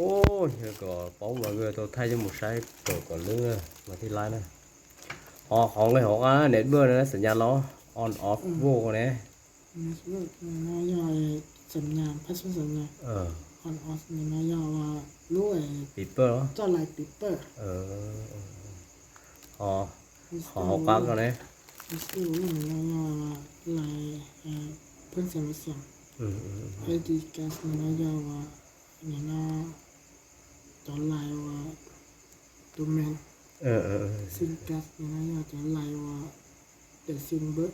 Ub, yog kom paub mas tau thaij coj mus saib kom kom lwb mas thiaj laib na. Ho qhov nqi hauv qab network na, xam nyas los on off vo ne. No yog xam nyas, password xam nyas. On off no yog lub beeper, txoj lais beeper. Ho hauv qab ko ne. Lub no yog lais pheej xam nyas. Id gas no yog nim no cov lais uas domain. Sim card no yog cov lais uas daim sim npawb.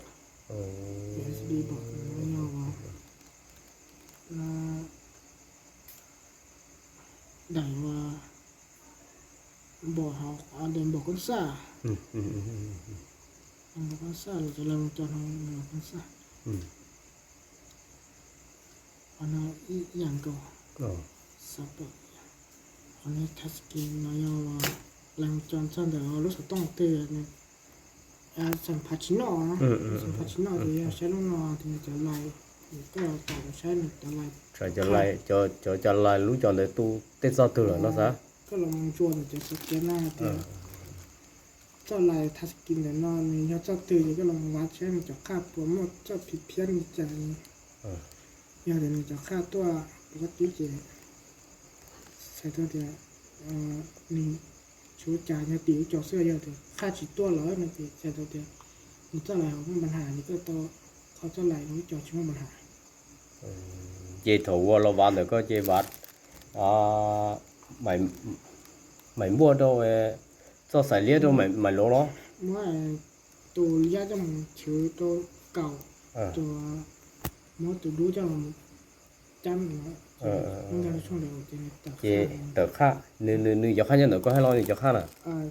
U S B port no yog uas daim uas npaum hauv, daim npaum koob xaj. Npaum koob xaj los cov lais mus cov no npaum koob xaj. Qhov no ib yam nkaus. Qhov no touch screen no yog lais mus cov txog ntawm lub xov tooj twg, xam phav tsis noj, xam phav tsis noj ces yog saib lub no ces nws cov lais, koj los tom saib nws cov lais, cov lais lub cov ntawd tu tej txoj twg lawm no xav. Koj los mus ntsuas ntawm cov xov kev no tias txoj lais touch screen ntawm no nws yog txoj twg ces koj los mus vaj saib nws cov qhaj puas muaj txoj phiv phiab li cas. Yog tias nws cov qhaj tuaj pov koj tib ces txhais tau tias nws tsis ua cas, yog tim lub cov xwb. Yog tias qhaj tsis tuaj lawm no ces txhais tau tias nws txoj lais hauv muaj npa nham ces koj tau qhov txoj lais lub cov tsis muaj npa nham. Ces thaum uas los vav ntawm koj ces vav maim npuaj rau txoj xais liab rau maim lov los. Muab tus liab coj mus chwv rau kaum, tus, muab tus dub coj mus cab. Ces tawm qhaj, nws cov qhaj nyob ntawm koj hab los nws cov qhaj na.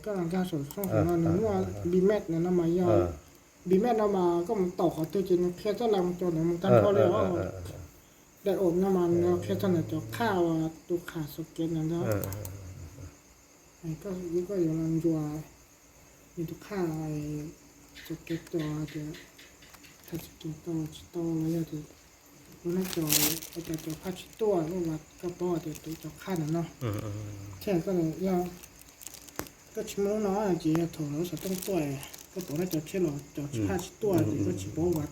Koj los nkag saum xoo no nws muaj bimap no mas yog, bimap no mas koj mus taum qhov twg ces nws qhia txoj lais mus cov ntawd mus tag nrho li os. Daim aum no mas nws qhia txog ntawm cov qhaj uas tus qhaj xov kev ntawd ntag. Koj yuav los ntsuas nws tus qhaj xov kev tos tias qhaj tsis tau los tsis tau los yog tias lub no cov, cov qhaj tsis tuaj, koj paub tias tus cov qhaj ntawm no. Thiab koj, koj tsis muaj lub no ces yog thaum lub xov tooj tuaj koj paub no cov tsheb los cov qhaj tsis tuaj ces koj tsis paub vav.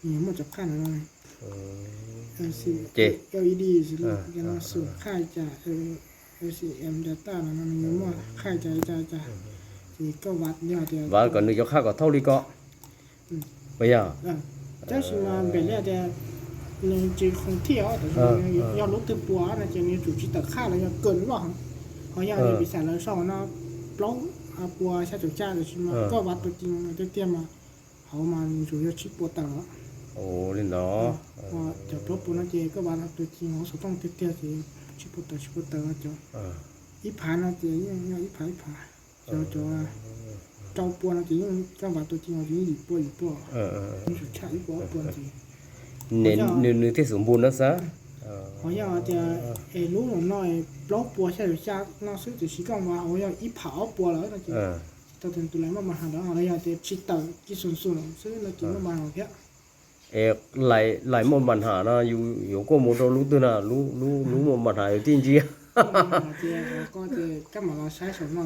Nws muaj cov qhaj no, L E D, no xum qhaj li cas, L C M data no nws muaj qhaj li cas li cas li cas, ces koj vav yog tias vav kom nws cov qhaj kom thauj li ko. Yog, tab sis mas npem li tias nws tsis khoom thiaj os, tab sis mas yog lub twg puas no ces nws yuav tsum tsis tawm qhaj los yog kawg loj. Ho yog nws piv xam lawv sau no plaub puas xya caum xya, tab sis mas koj vav tus ci tiag tiag mas hauv mas nws yuav tsum yog tsib puas tawm. Li ntawd. Cov plaub puas no ces koj vav tus ci hauv xov tooj tiag tiag ces tsib puas tawm, tsib puas tawm. Cov ib phav no ces yeej yog ib phav ib phav. Cov, cov rau puas no ces yeej, koj vav tus ci no ces yeej yim puas yim puas, yeej tshaj ib puas ob puas ces nws thiaj xub npug no xav. Ho yog tias es lub no plaub puas xya caum xya no xwb tiam sis koj vav hauv yog ib phav ob puas lawm no ces tsis tau tus lais muaj npa nham lawm, ho yog tias tsis tawm ci xum xum xwb no ces muaj npa nham thiab. Es lais muaj npa nham no yus yuav kuaj mus rau lub twg na, lub muaj npa nham yus thiaj ntsia. Koj mam los saib saum no.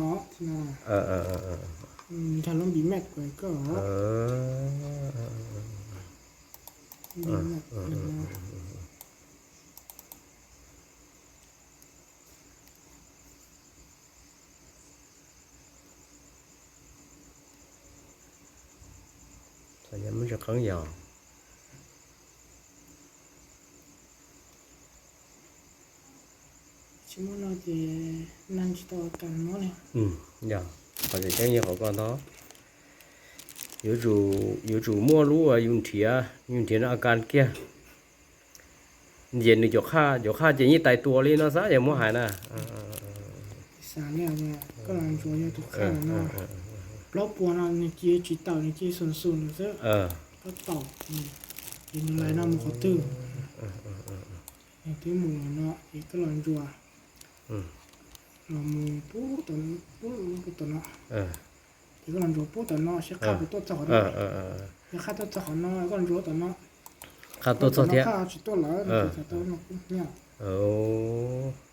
Nkag lub npis mej kuv koj. Muab tsis qeeb yog. Tsis muaj no ces neeg tsis tau kas mob li. Yog, qhov tseem ceeb yog qhov ko ntag. Yuav tsum, yuav tsum muaj lub yus nrhiav, yus nrhiav no a kas kiag. Ces nws cov qhaj, cov qhaj ces yeej tais tua li no xav yog muab hais na. Xav li koj los ntsuas yog tus qhaj no, plaub puas no nws cia tsis tawm, nws cia xum xum nws xwb. Koj taum ces nws lais no mus qhov twg, nws twb mus no ces koj los ntsuas los mus pub tom no, ces koj los ntsuas pub tom no seb qhaj puas tuaj txog qhov no. Yog qhaj tuaj txog qhov no koj los ntsuas tom no, qhaj tuaj txog thiab, qhaj tsis tuaj lawm no ces tau no kub hnyiab.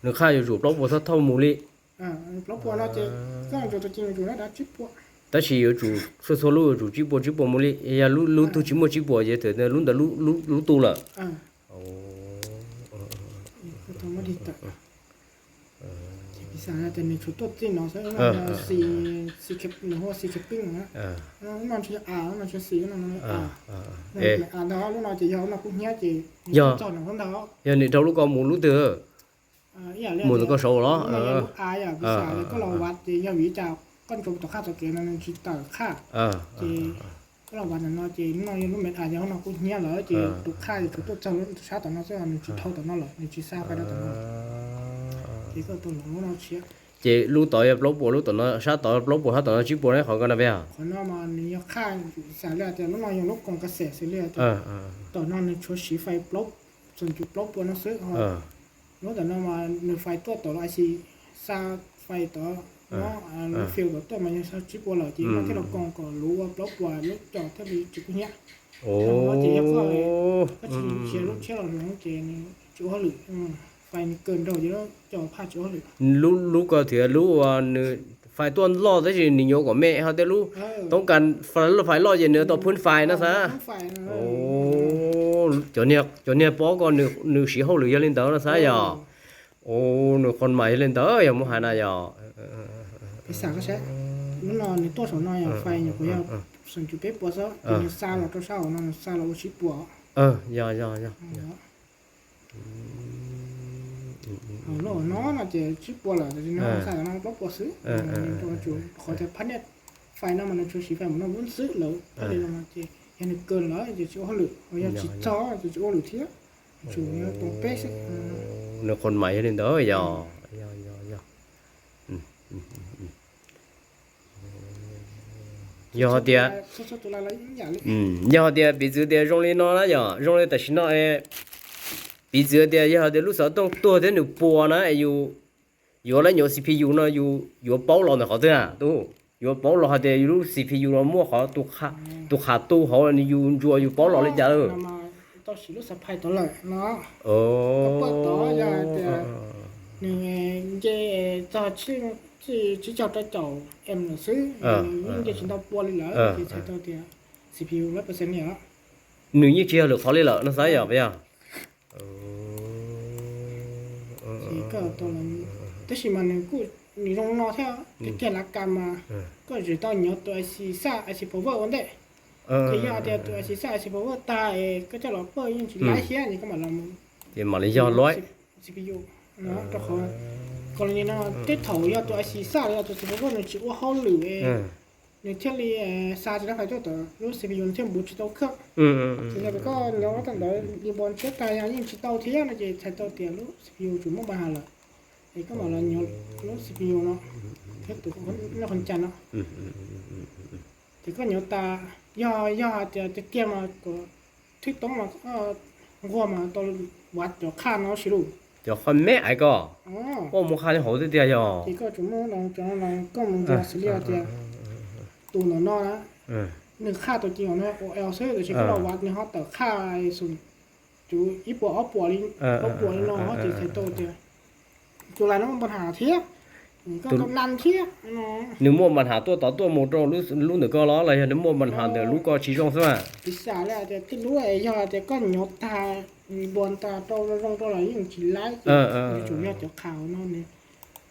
Nws qhaj yuav tsum plaub puas thawj thawj mus li. Plaub puas no ces koj tus tus ci yuav tsum na, tsib puas. Tab sis yuav tsum txhua txhua lub yuav tsum tsib puas tsib puas mus li. Yog lub, lub twg tsis muaj tsib puas ces thaum lub ntawd lub tu lawm. Nws tshuav tuaj txij no xwb, nws hu ua xi khe pij no. Lub no ntshe a, lub no ntshe xi, lub no a ntag. Lub no ces yog lub no kub hnyiab ces yog txog nws ntag. Yog nws dhau lub ko mus lub twg? Mus ntawm koj saud los? Lub no yog lub a, yog piv xam koj los vaj ces yog vim li cas koj ntsia tom qhaj txoj kev no nws tsis tawm qhaj, ces koj los vaj ntawm no ces lub no yog lub me a, yog lub no kub hnyiab lawm ces tus qhaj yuav tsum tuaj txog lub sab tom no xwb, nws tsis dhau tom no lawm, nws tsis xa fais rau tom no. Ces koj tus los lub no tshiab. Ces lub tod yog plaub puas, lub tom no sab tod plaub puas, sab tom no tsib puas ne, qhov ko no peb. Qhov no mas nws yog qhaj, xam li tias lub no yog lub koos kas xes xws li tias tom no nws tshuav siv fais plaub, txog ncu plaub puas no xwb. Lub tom no mas nws fais tuaj tom lub a xi, xa fais tom no, lub fiu tom tuaj mas yog xa tsib puas lawm ces no thiaj los koos kom luv ua plaub puas, lub co thiaj li tsis kub hnyiab. Ces yog koj, koj tsis nrhiav lub tshiab los hloov ces nws tsis ua hauj lwm, fais nws kawg nraug ces lub co phaj tsis ua hauj lwm. Lub, lub ko thiab lub uas nws fais tuaj loj tab sis nws nyuam kom me, ho tej lub toob kas fais loj ces nws tau phwb fais no xav. Cov niag pob ko nws siv hauj lwm yog li ntawd no xav yog. Nws qhov mas yog li ntawd yog muab hais na yog. Lub no nws tuaj saum no yog fais nyuam qhuav yog txog ncu peb puas xwb, ces nws xa los rau sab hauv no, nws xa los ua tsib puas. Yog, yog, yog. Lub no no ces tsib puas lawm, tab sis no xa los no plaub puas xwb. Qhov tias phab niaj fais no mas nws tsuas siv fais mus no lub xwb lawm, thiaj li no ces yog nws kawg lawm ces tsis ua hauj lwm, yog tsis txog ces tsis ua hauj lwm thiab. Tsum yog tus peb xwb. Nws qhov mas yog li ntawd yog. Yog tias, yog tias piv txwv tias zoo li no na yog, zoo li tam sim no, piv txwv tias yog tias lub xov tooj tuag thiab nws puas na, yus yuav lawv nyuam C P U no yus yuav paub los ntawm qhov twg na tub? Yuav paub los hais tias yus lub C P U no muaj qhov tus qhas tu hauv, yus ntsuas yus paub los li cas lawm? Tau siv lub xav phais tod lawm no. Koj pom tod yog tias nws nce txog tsib caug rau caum em lawm xwb, nws yeej nce tsis ntau pua li lawm ces txhais tau tias C P U lawv percent ni os. Nws yeej tsis yog lwm qhov li lawm no xav yog puas yog? Tab sis mas nws kuj, nws zoo no thiab, tiag tiag lav kas mas koj tseem tau nyuav tus I C xaj, I C power ua ntej. Ces yog tias tus I C xaj, I C power tag es koj coj los pawj yeej tsis laib thiab ces koj mam los, ces mam li yog luaj C P U. Rau qhov, qhov li no tej thaum yog tus I C xaj los yog tus I C power nws tsis ua hauj lwm, nws thiaj li xa tsis tau fais tuaj tom lub C P U, nws thiaj npuv tsis tau khawb. Ces yog tias koj nyuav ua tau ntawd li npo ntsiab tag yog yeej tsis tau thiab no ces txhais tau tias lub C P U tsum muaj npa has lawm. Es koj mam los nyuav lub C P U no thiab tus noj qhov ncas no. Ces koj nyuav tas, yog, yog hais tias tiag tiag mas kom thwj toob mas nquag mas tau vav cov qhaj no si lus. Cov qhaj me ais ko, koj mus qhaj li hauv tiag tiag yog. Ces koj tsum muab no cov no koj mus nquag xws li tias tus ntawm no na, nws qhaj tau ci no ua el xwb, tab sis koj los vav nws ho tawm qhaj xum, tus ib puas ob puas li, plaub puas li no ces txhais tau tias tus lais no muaj npa has thiab, koj tau nan thiab no. Nws muaj npa has tuaj tod tuaj mus rau lub ntawm ko los los yog nws muaj npa has ntawm lub ko tsis zoo xwb mas? Piv xam li tias tej lub yog tias koj nyuav tag, npua ntag rau zoo rau los yeej tsis laib, yuav tsum yog cov qhav no nws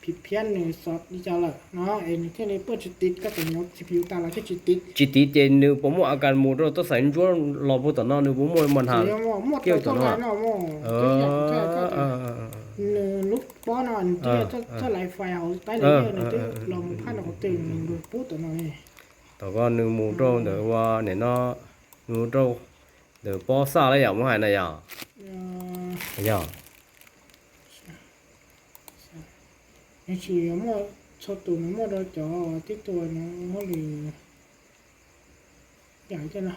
phiv phiab nws xov li cas lawm no es nws thiaj li pawj tsis tiv, koj tseem nyuav C P U tas los thiaj tsis tiv. Tsis tiv ces nws puas muaj a kas mus rau toj xaiv ntsuab los puag tom no, nws puas muaj npa has kiag tom no? Nws lub pob no nws twb yog txoj lais fais hauv taib lawm, nws twb los mus phab no qhov twg nws pub tom no. Tom ko nws mus rau ntawm ua nim no, nws mus rau ntawm pob xaj lawm yom, muab hais na yom. Yog. Nws tsis muaj txhua tus, nws muaj rau cov tib tug nws hauj lwm yam tej no.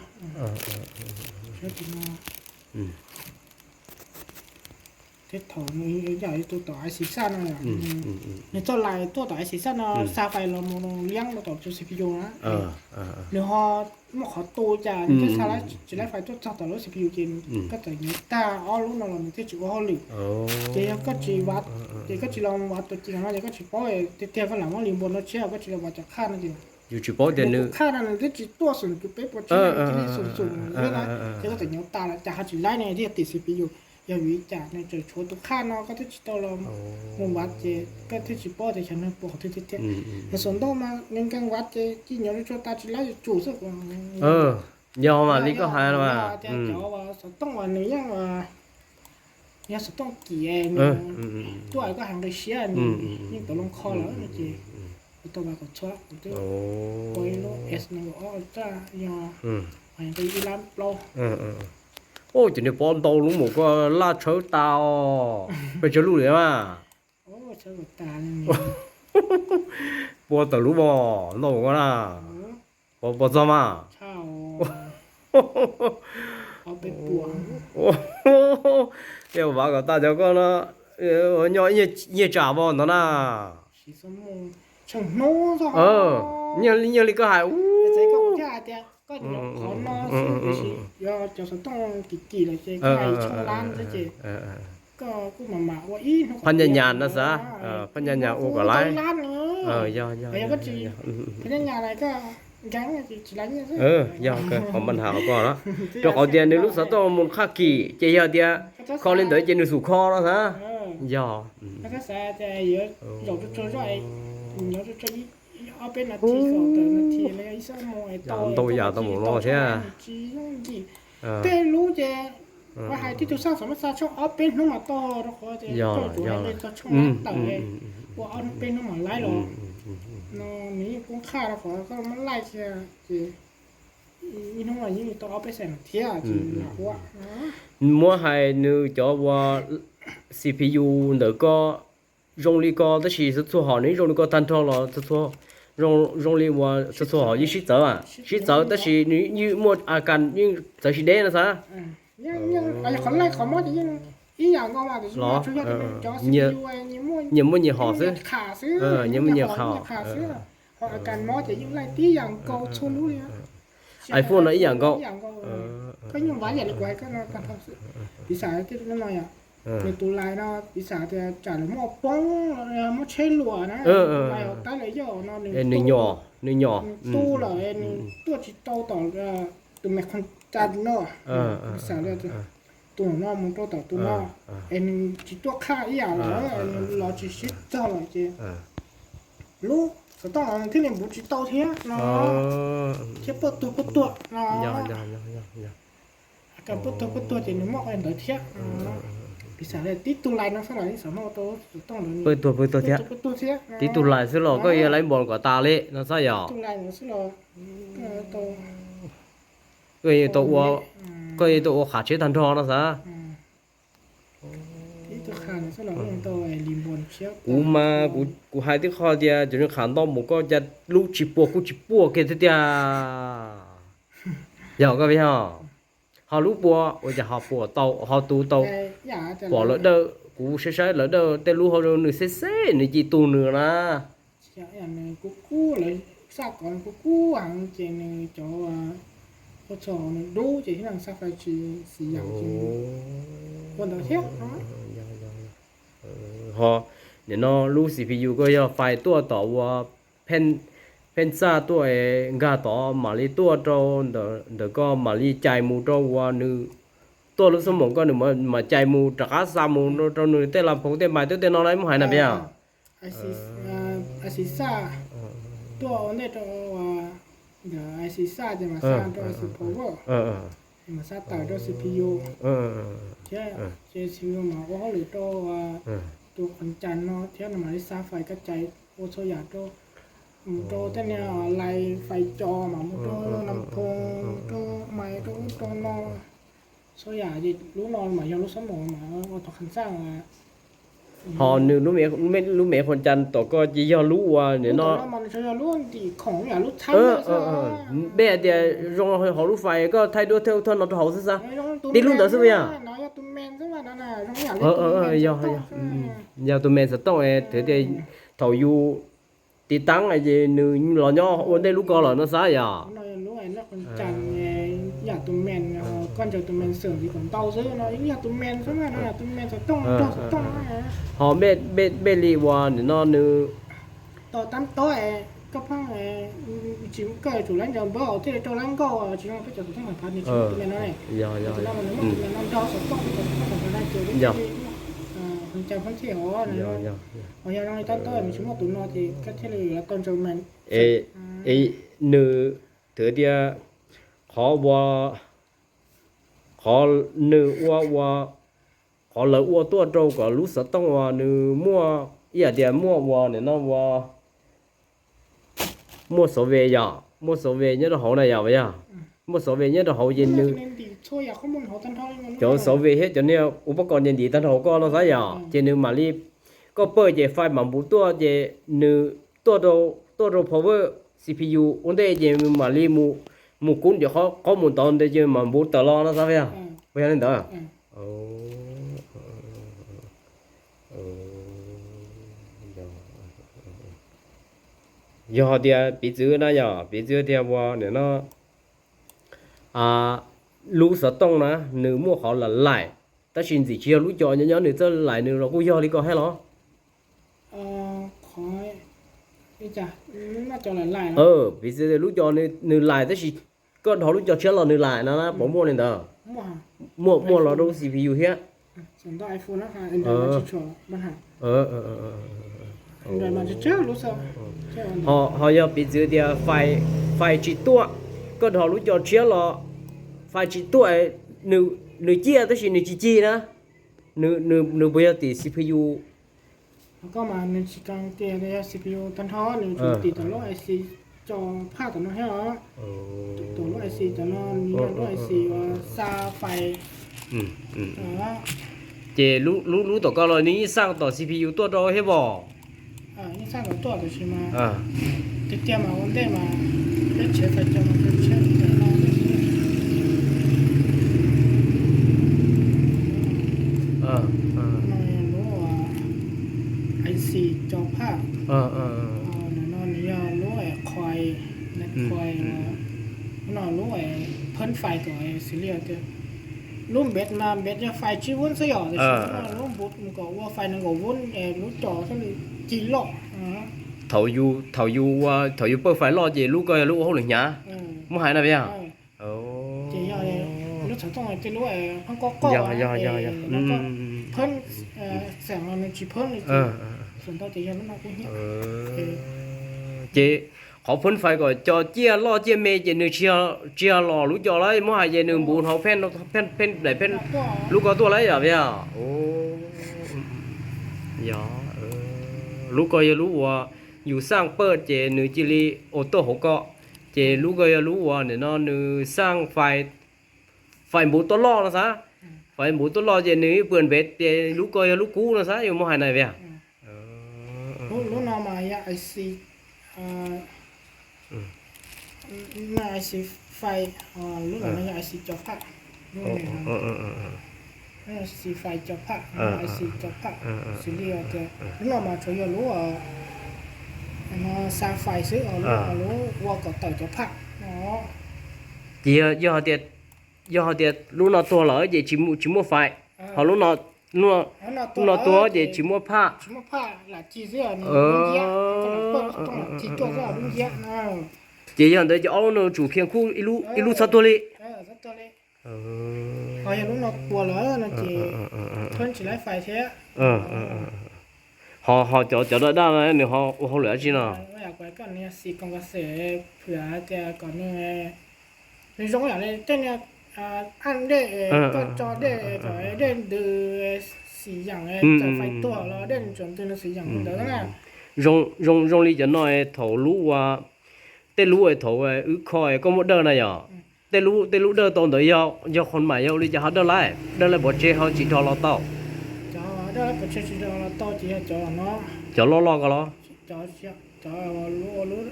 Thiab thaum nws yog ib tug tom I C sat no, nws txoj lais tuaj tom I C sat no xa fais los mus liab rau tom tus C P U na. Nws ho muaj qhov tu cas nws thiaj xa tsis laib fais tuaj txog tom lub C P U ces koj txawm nyuv tag ob lub no los nws thiaj tsis ua hauj lwm. Ces yog koj tsis vav, ces koj tsis los vav tus ci no ces koj tsis paub tiag tiag koj lam muab li npua no tshiab, koj tsis los vav cov qhaj no ces yus tsis paub tias nws qhaj no nws twb tsis tuaj xum tus peb puas tsib na, nws cia li xum xum na, ces koj txawm nyuv tas lawm cas ho tsis laib ne, thiaj tias C P U. Yog vim li cas nws tseem tshuav tus qhaj no koj twb tsis tau los mus vav ces koj thiaj tsis paub tias xyov nws puas qhov twg tiag tiag. Yog xov ntooj mas nws nkees vav ces ci nyuv tsuag tas tsis laib yuav tsum xwb. Yog mas li koj hais no mas tias cov xov tooj uas nws yeej yog xov tooj kim nws tuaj koj hais nqi siab nws yeej tau loo kho lawm no ces kuv tau vas kom txhua kuv twb ua ib lub S no ob raj yog hais nqi ib lab plaub. Ua ces nws pov ntau lub mus koj laj tshawb tas os. Pes tsawg lub lawm mas? Pua tawm lub mos ntau koj na. Pov txog mas Tej vav kom tas cov koj no nyob nyiaj tsam voj ntawd na. Nyiaj li koj hais. Qhov no xwb tiam sis yog cov xov tooj kim kim lawm ces koj hais tsheej lab xwb ces koj kuj mam mam ua ib hnub phab nyaj nyas no xav, phab nyaj nyas ua kom laiv. Yog, phab nyaj nyas lawm koj nkees tsis laiv nyiaj xwb. Yog qhov mas nrhav los koj na, rau qhov tias nws lub xov tooj mus qhaj kim ces yog tias kho li ntawd ces nws xum kho no xav. Yog, koj xav tias yuav zaum tsuag tsuag zoj, nyob tsuag tsuag ob peb nas this, kaum tawm nas this los yog ib xuab moos es tau ntau yam tau mus no thiab. Tsis yooj yim. Tej lub ces ua hais tib tug sab xov mab xa tshooj ob peb hnub mas tau rau qhov tias koj tsuas hais nqi txog tshooj lab tawm ua ob hnub peb hnub mam laib los no nws yeej poob qhaj rau qhov koj muab laij kiag ces ib hnub los yeej tau ob peb xees thiab ces lam ua. Muab hais nws cov ua C P U ntawm ko zoo li ko tab sis txhua txhua hom nws zoo li ko tag nrho los txhua txhua zoo li ua txhua txhua hom yeej sib txawv, sib txawv tab sis nws yeej muaj a kas yeej txawv tsis deb no xav. Qhov laij qhov mob ces yeej ib yam nkaus mas tiam sis los nyias muaj nyias hom xwb, nyias muaj nyias qhov. Ho a kas mob ces yeej laij tib yam nkaus txhua lub li. iPhone no ib yam nkaus. Koj yeej vav yam li kuv hais koj no tag nrho xwb. Piv xam tej no yom, nws tus lais no piv xam tias tsam lawv muaj poob, muaj tsheb luam na, tus lais hauv qab lawv yog no nws nyuam, nws nyuam, nws tu lawm nws tuaj tsis tau tom tus me qhov cai no. Piv xam li tus no mus rau tom tus no es nws tsis tuaj qhaj ib yam lawm, nws los tsis sib txog lawm ces lub xov tooj no nws thiaj li npuv tsis tau thiab no, thiab puaj tuag puaj tuag no. Puaj tuag puaj tuag ces nws muaj qhov ntawd thiab. Piv xam li tib tug lais no xwb los yeej xam maj ua tau xov tooj ntawd puaj tuag puaj tuag thiab. Tib tug lais xwb los koj yuav laib npos kom tas li no xab yom. Koj yeej tau ua, koj yeej tau ua qhav tsheb tag nrho no xav. Kuv mas kuv hais tib qho tias cov nws qhav ntau mus koj cas lub tsis puas kuj tsis puas kiag thiab tiag. Yog koj vim ho, ho lub puas ua cas ho puas tau ho tu tau. Pom lawv dawj, kuv saib saib lawv dawj tej lub hauv nws xeb xeb nws ci tu nws na. Kuv kub lawv xaj kov kuv kub heev ces nws cov ua txog nws dub ces thiaj li xaj fais tsis xis yam ces ua ntawd thiab. Ho nim no lub C P U koj yog fais tuaj tom ua pheej txaj tuaj nkag tod mam li tuaj rau ntawm koj mam li cais mus rau ua nws tuaj lub xab moos koj nws mam cais mus rov qab xa mus rau nws tej las phoos tej mais twb tej no na muab hais na peb. Xis xaj tuaj ua ntej rau ntawm xis xaj ces mas xa rau xis power, mas xa tawm rau C P U thiab ces C P U mas ua hauj lwm rau tus qhov cais no thiab nws mam li xa fais koj cais ua txhua yam rau, mus rau tej niag lais fais cos mas mus rau nas phoos rau mais rau ub rau no. Txhua yam ces lub no mas yog lub xab moos mas ua tau qhov txaj mas Ho nws lub me qhua cas tom ko ces yog lub ua nim no, peb hais tias zoo hauv lub fais koj thaij duab thiaj thoj no rau hauv xwb xav. Tib lub ntawd xwb puas yog? Yog tus me xov tooj, thaum tias thaum yus tiv taab ces nws los nyob ua ntej lub ko lawm no xav yom. Ho npej li ua nim no nws nws twb tias qhov ua, qhov nws ua ua, qhov lawv ua tuaj rau kom lub xov tooj uas nws muaj ib yam tias muaj ua nim no ua, muaj xov ve yom, muaj xov ve nyob rau hauv na yom, yog muaj xov ve nyob rau hauv ces nws, cov xov ve thiab cov niag ua pob kos nce ntiv tag nrho hauv koj no xav yom, ces nws mam li, koj pawj ces fais mam npuv tuaj ces nws tuaj rau power C P U ua ntej ces mam li mus kub cov qhob mus ntawd ces mam npuv tawm los no xav yog, puas yog li ntawd? Yog tias piv txwv na yom, piv txwv tias ua nim no lub xov tooj na nws muaj qhov lam laim, tab sis ntxim tsis yog lub co nyob nyob nws txawj laim nws los kuj yog li ko thiab los? Piv txwv tias lub co nws laim tab sis koj dhos lub co tshiab los nws laim no na, puas muaj li ntawd? Muaj, muaj los rau C P U thiab. Ho yog piv txwv tias fais tsis tuaj, koj dhos lub co tshiab los fais tsis tuaj, nws ciaj tab sis nws tsis cig na, nws puas yog tim C P U? Koj mas nws tsis kas tias yog C P U tag nrho, nws tsuas tim tom lub I C co phaj tom no thiab os. Tom lub I C tom no, nws yog lub I C uas xa fais. Ces lub lub tom koj los nws yeej xaj tom C P U tuaj rau thiab os. Yeej xaj kom tuaj tab sis mas tiag tiag mas ua ntej mas peb tshiav fais co mas peb tshiab li no. No lub I C co phaj. No nws yog lub qhais, qhais, no lub phab fais kom xws li tias lub npet mas npet yog fais tsib vuv xwb yom, tiam sis no lub nput kom ua fais nees nkaum vuv, lub co thiaj li cig loj. Thaum yus, thaum yus ua, thaum yus pawj fais loj ces lub ko yog lub ua hauj lwm hnyav, muab hais no yog. Ces yog lub xov tooj tej lub phab qoj qoj, phab xeem no nws tsis phab li, xav ntau ces yog lub no kuj hnyav. Ces qhov phab fais kom co ciaj loj ciaj me ces nws tsis yog los lub co lawm, muab hais ces nws npuv hauv pheej, pheej daim pheej lub ko tuaj lawm yom, yog. Yog, lub ko yog lub uas yus xaj pawj ces nws cia li ua tuaj hauv ko, ces lub ko yog lub uas nim no nws xaj fais, fais npuv tuaj loj no xav, fais npuv tuaj loj ces nws ib puas npet ces lub ko yog lub kub no xav, yuav muab hais na yog. Lub no mas yog I C, I C fais, lub no yog I C co phaj, lub no I C fais co phaj, I C co phaj, xws li tias lub no mas tsuas yog lub no xa fais xwb, lub ua kom tawm cov phaj no. Ces yog, yog hais tias, yog hais tias lub no tuag lawm ces tsis, tsis muaj fais, ho lub no, lub no tuag ces tsis muaj phaj. Ces yog ntawd ces ob lub no tsum khiav khuj ib lub txhob tuag li. Ho yog lub no tuag lawm no ces phab tsis laib fais thiab. Ho, ho cov, cov daj daj no nws ho ua hauj lwm dab tsi no? Xim koom kas xes, phwm tias kom nws, nws zoo yam li tej niag aj dej, koj tso dej kom dej ntws xim yaam, txawm fais tuag los dej nws tsuas ntws nws xim yaam ntawd na. Zoo, zoo li cov no thaum lub ua, tej lub thaum wb kho koj muaj dawj na yom, tej lub, tej lub dawj tau ntawd yog, yog qhov mas yog ua li cas ho dawj laij, dawj laij pov tseg ho tsis dhos los tau? Cov Pov tseg tsis los tau ces yog cov no, cov loj loj ko los? Cov, cov lub, lub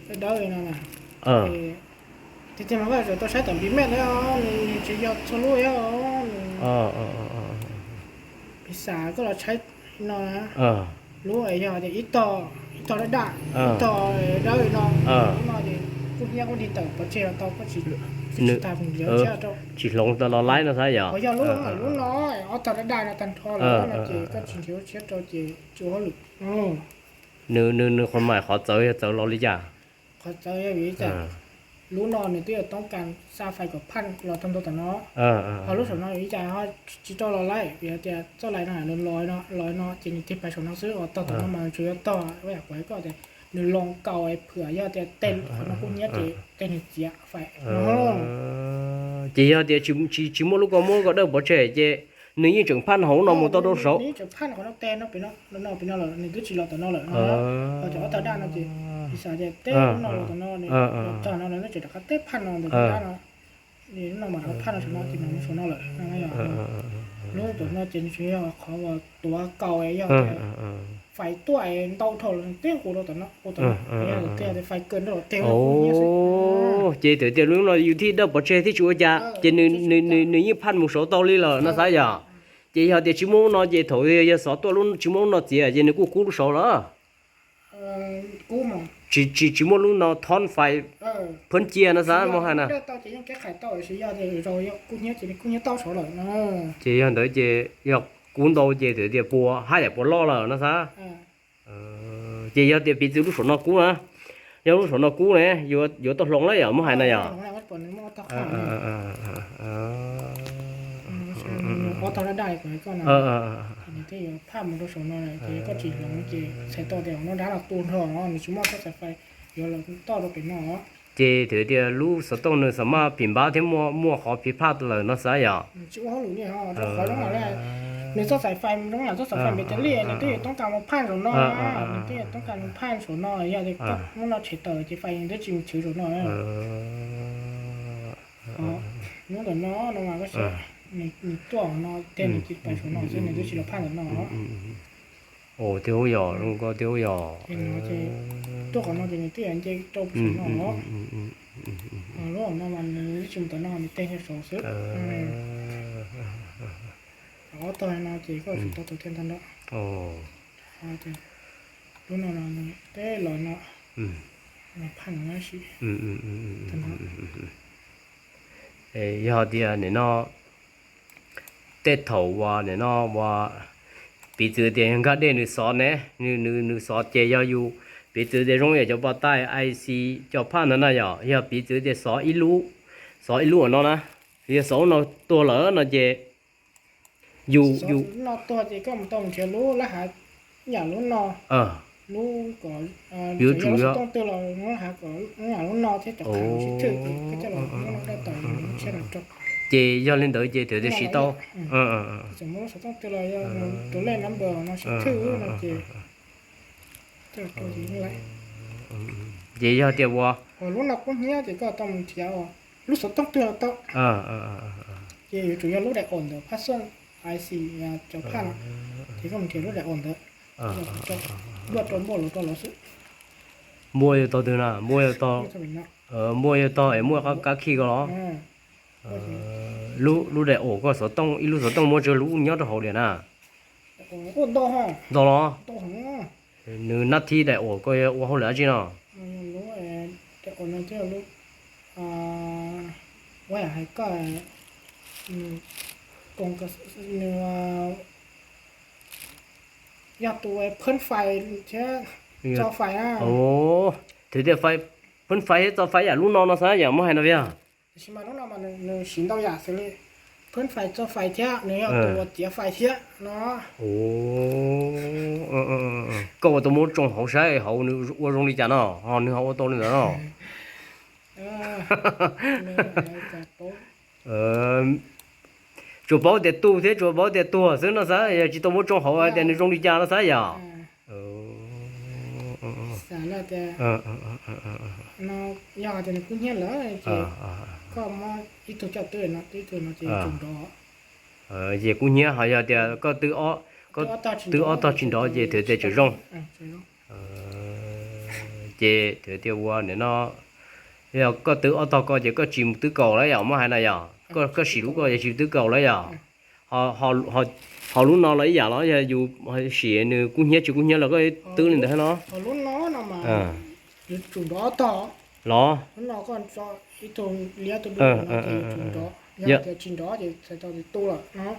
dawb dawb no na. Tiag tiag mas koj tau saib tom npis mej na, nws tsis yog txhua lub os. Piv xam koj los saib no na, lub yog tias ib tog, ib tog daj daj, ib tog dawb li no, lub no ces kub hnyiab kub nrig tawm pov tseg los tau, koj tsis, tsis tas mus liav thiab rau. Tsis hloov tau los laib no xav yom. Yog lub, lub no ob tog daj daj no tag nrho los no ces koj tsis nrhiav lub tshiab rau ces tsis ua hauj lwm. Nws, nws qhov mais qhov txawv yog txawv los li cas? Qhov txawv yog vim li cas? Lub no nws twb yog toob kas xa fais kom phaj los tag ntua tom no. Ho lub saum no vim li cas ho tsis rau los laib? Vim tias txoj lais no nws los no, los no ces nws tig pais saum no xwb, uas tog tom no mas tsuas yog tog, ua yam kuv hais koj tias nws loo kaus phwm, yog tias tej qhov no kub hnyiab ces tej nws txiav fais no. Ces yog tias tsis, tsis muaj lub ko muab ko dawj pov tseg ces nws yeej tseem phaj hauv no mus tau rau saud. Nws yeej tseem phaj qhov no teg no, pem no, no pem no lawm, nws twb tsis los tom no lawm no. Ho cov ob tog daj no ces, piv xam tias teb no los tom no, los tog no los nws tseem rov qab teb phaj no ntawm cov dab no. Lub no mas rov phaj no saum no ces nws mus saum no lawm. Lub tom no ces nws tsuas yog qhov uas tuav kaus, yog tias fais tuaj ntau dhau lawm nws teb hu rau tom no, hu tom no, yog tias fais kawg nrog los teg. Ces thaum tias lub no yus thiaj dawj pov tseg thiaj tsis ua cas ces nws, nws, nws yeej phaj mus saud tau li lawm no xav yom. Ces yog tias tsis muaj lub no ces thaum yog xov tuaj lub tsis muaj lub no txiav ces nws kuj kub lub saud lawm. Tsis, tsis, tsis muaj lub no thoob fais phab cia no xav muaj hais na. Ces yog ntawd ces yog kub ntau ces thaum tias puas haj yam puas loj lawm no xav. Ces yog tias piv txwv lub saum no kub na, yog lub saum no kub ne, yuav tau hloov lawm yom, muab hais na yom. Ces thaum tias lub xov tooj nws xam maj phim npab thiab muaj, muaj qhov phiv phaj lawm no xav yom. Nws txoj xaim fais zoo yam txoj xaim fais npes tas li, nws twb yuav toob kas mus phaj saum no, nws twb yuav toob kas mus phaj saum no, yog tias koj muab no tshem tawm ces fais twb tsis mus tshwv saum no. Hnub ntawm no no mas koj saib, nws tuaj no tej nws cia li pais saum no xwb, nws twb tsis los phaj ntawm no. Ua tiag yog, zoo koj tiag yog. Tuaj qhov no ces nws twb yuav nce rau saum no. Lub no mas nws twb tsis mus tom no, nws tej nyob saud xwb. Ob tog no ces koj tsis tau tus thiaj ntag no. Lub no no nws teb los no, phaj no tab sis. Yog tias nim no tej thaum uas nim no uas piv txwv tias yog nkag dej nws xov ne, nws, nws xov ces yog yus piv txwv tias zoo yam cov pas tais I C cov phaj ntawd na yom, yog piv txwv tias xov ib lub, xov ib lub ua no na, yog xov ub no tuag lawm no ces yus, yus no tuag ces koj mus tau nrhiav lub lab hav yam lub no, lub kom yuav tsum lub xov tooj twg los lab hav kom yam lub no thiab cov qhov sib thwj ces koj coj los muab no daj tawm lub tshiab no rau. Ces yog li ntawd ces thaum tias siv tau, txawm muab lub xov tooj twg los yog tus lej number no sib thwj no ces Ces yog tias ua lub no kub hnyiab ces koj tau mus nrhiav lub xov tooj twg los tau. Ces yuav tsum yog lub daim aum ntawm phaj xoj, I C, cov phaj no, ces koj mus nrhiav lub daim aum ntawd, luaj rau npuaj los rau lawv xwb. Npuaj yuav tau twg na? Npuaj yuav tau, npuaj yuav tau es muaj kab khij ko los? Lub daim aum koj xov tooj, ib lub xov tooj muaj tsawg lub nyob rau hauv diam na? Ntau los? Nws nab thib daim aum koj yuav ua hauj lwm dab tsi no? Yog tus phab fais thiab tso fais. Thaum tias phab fais thiab tso fais yam lub no no xwb yom, muab hais no yog. Tab sis mas lub no mas nws siv ntau yam xws li phab fais tso fais thiab nws yog tus uas txiav fais thiab no. Koj ua tau muab tsoo hauv saib hauv nws ua zoo li cas no, ho nws ho ua tau li ntawd no. Tsuas paub tias tu thiab tsuas paub tias tuag xwb no xwb, yog tsis tau muab tsoo hauv hais tias nws zoo li cas no xwb yom. Yog tias nws kub hnyiab lawm ces koj muab ib tug coj twb no, twb tug no ces tsum nrov. Ces kub hnyiab ho yog tias koj twb ob, Koj twb ob tog tsis nrov ces thaum tias tseem zoo. Ces thaum tias ua nim no, yog koj twb ob tog ko ces koj tsis twb kaus lawm yom, muab hais na yom, koj sim lub ko ces tsis twb kaus lawm yom. Ho lub no los ib yam los yog yus sim nws kub hnyiab tsis kub hnyiab los koj twb li ntawd no. Los, ib tug liab tus dub no ces yuav tsum nrov, yog tias tsis nrov ces txhais tau tias tu lawm no.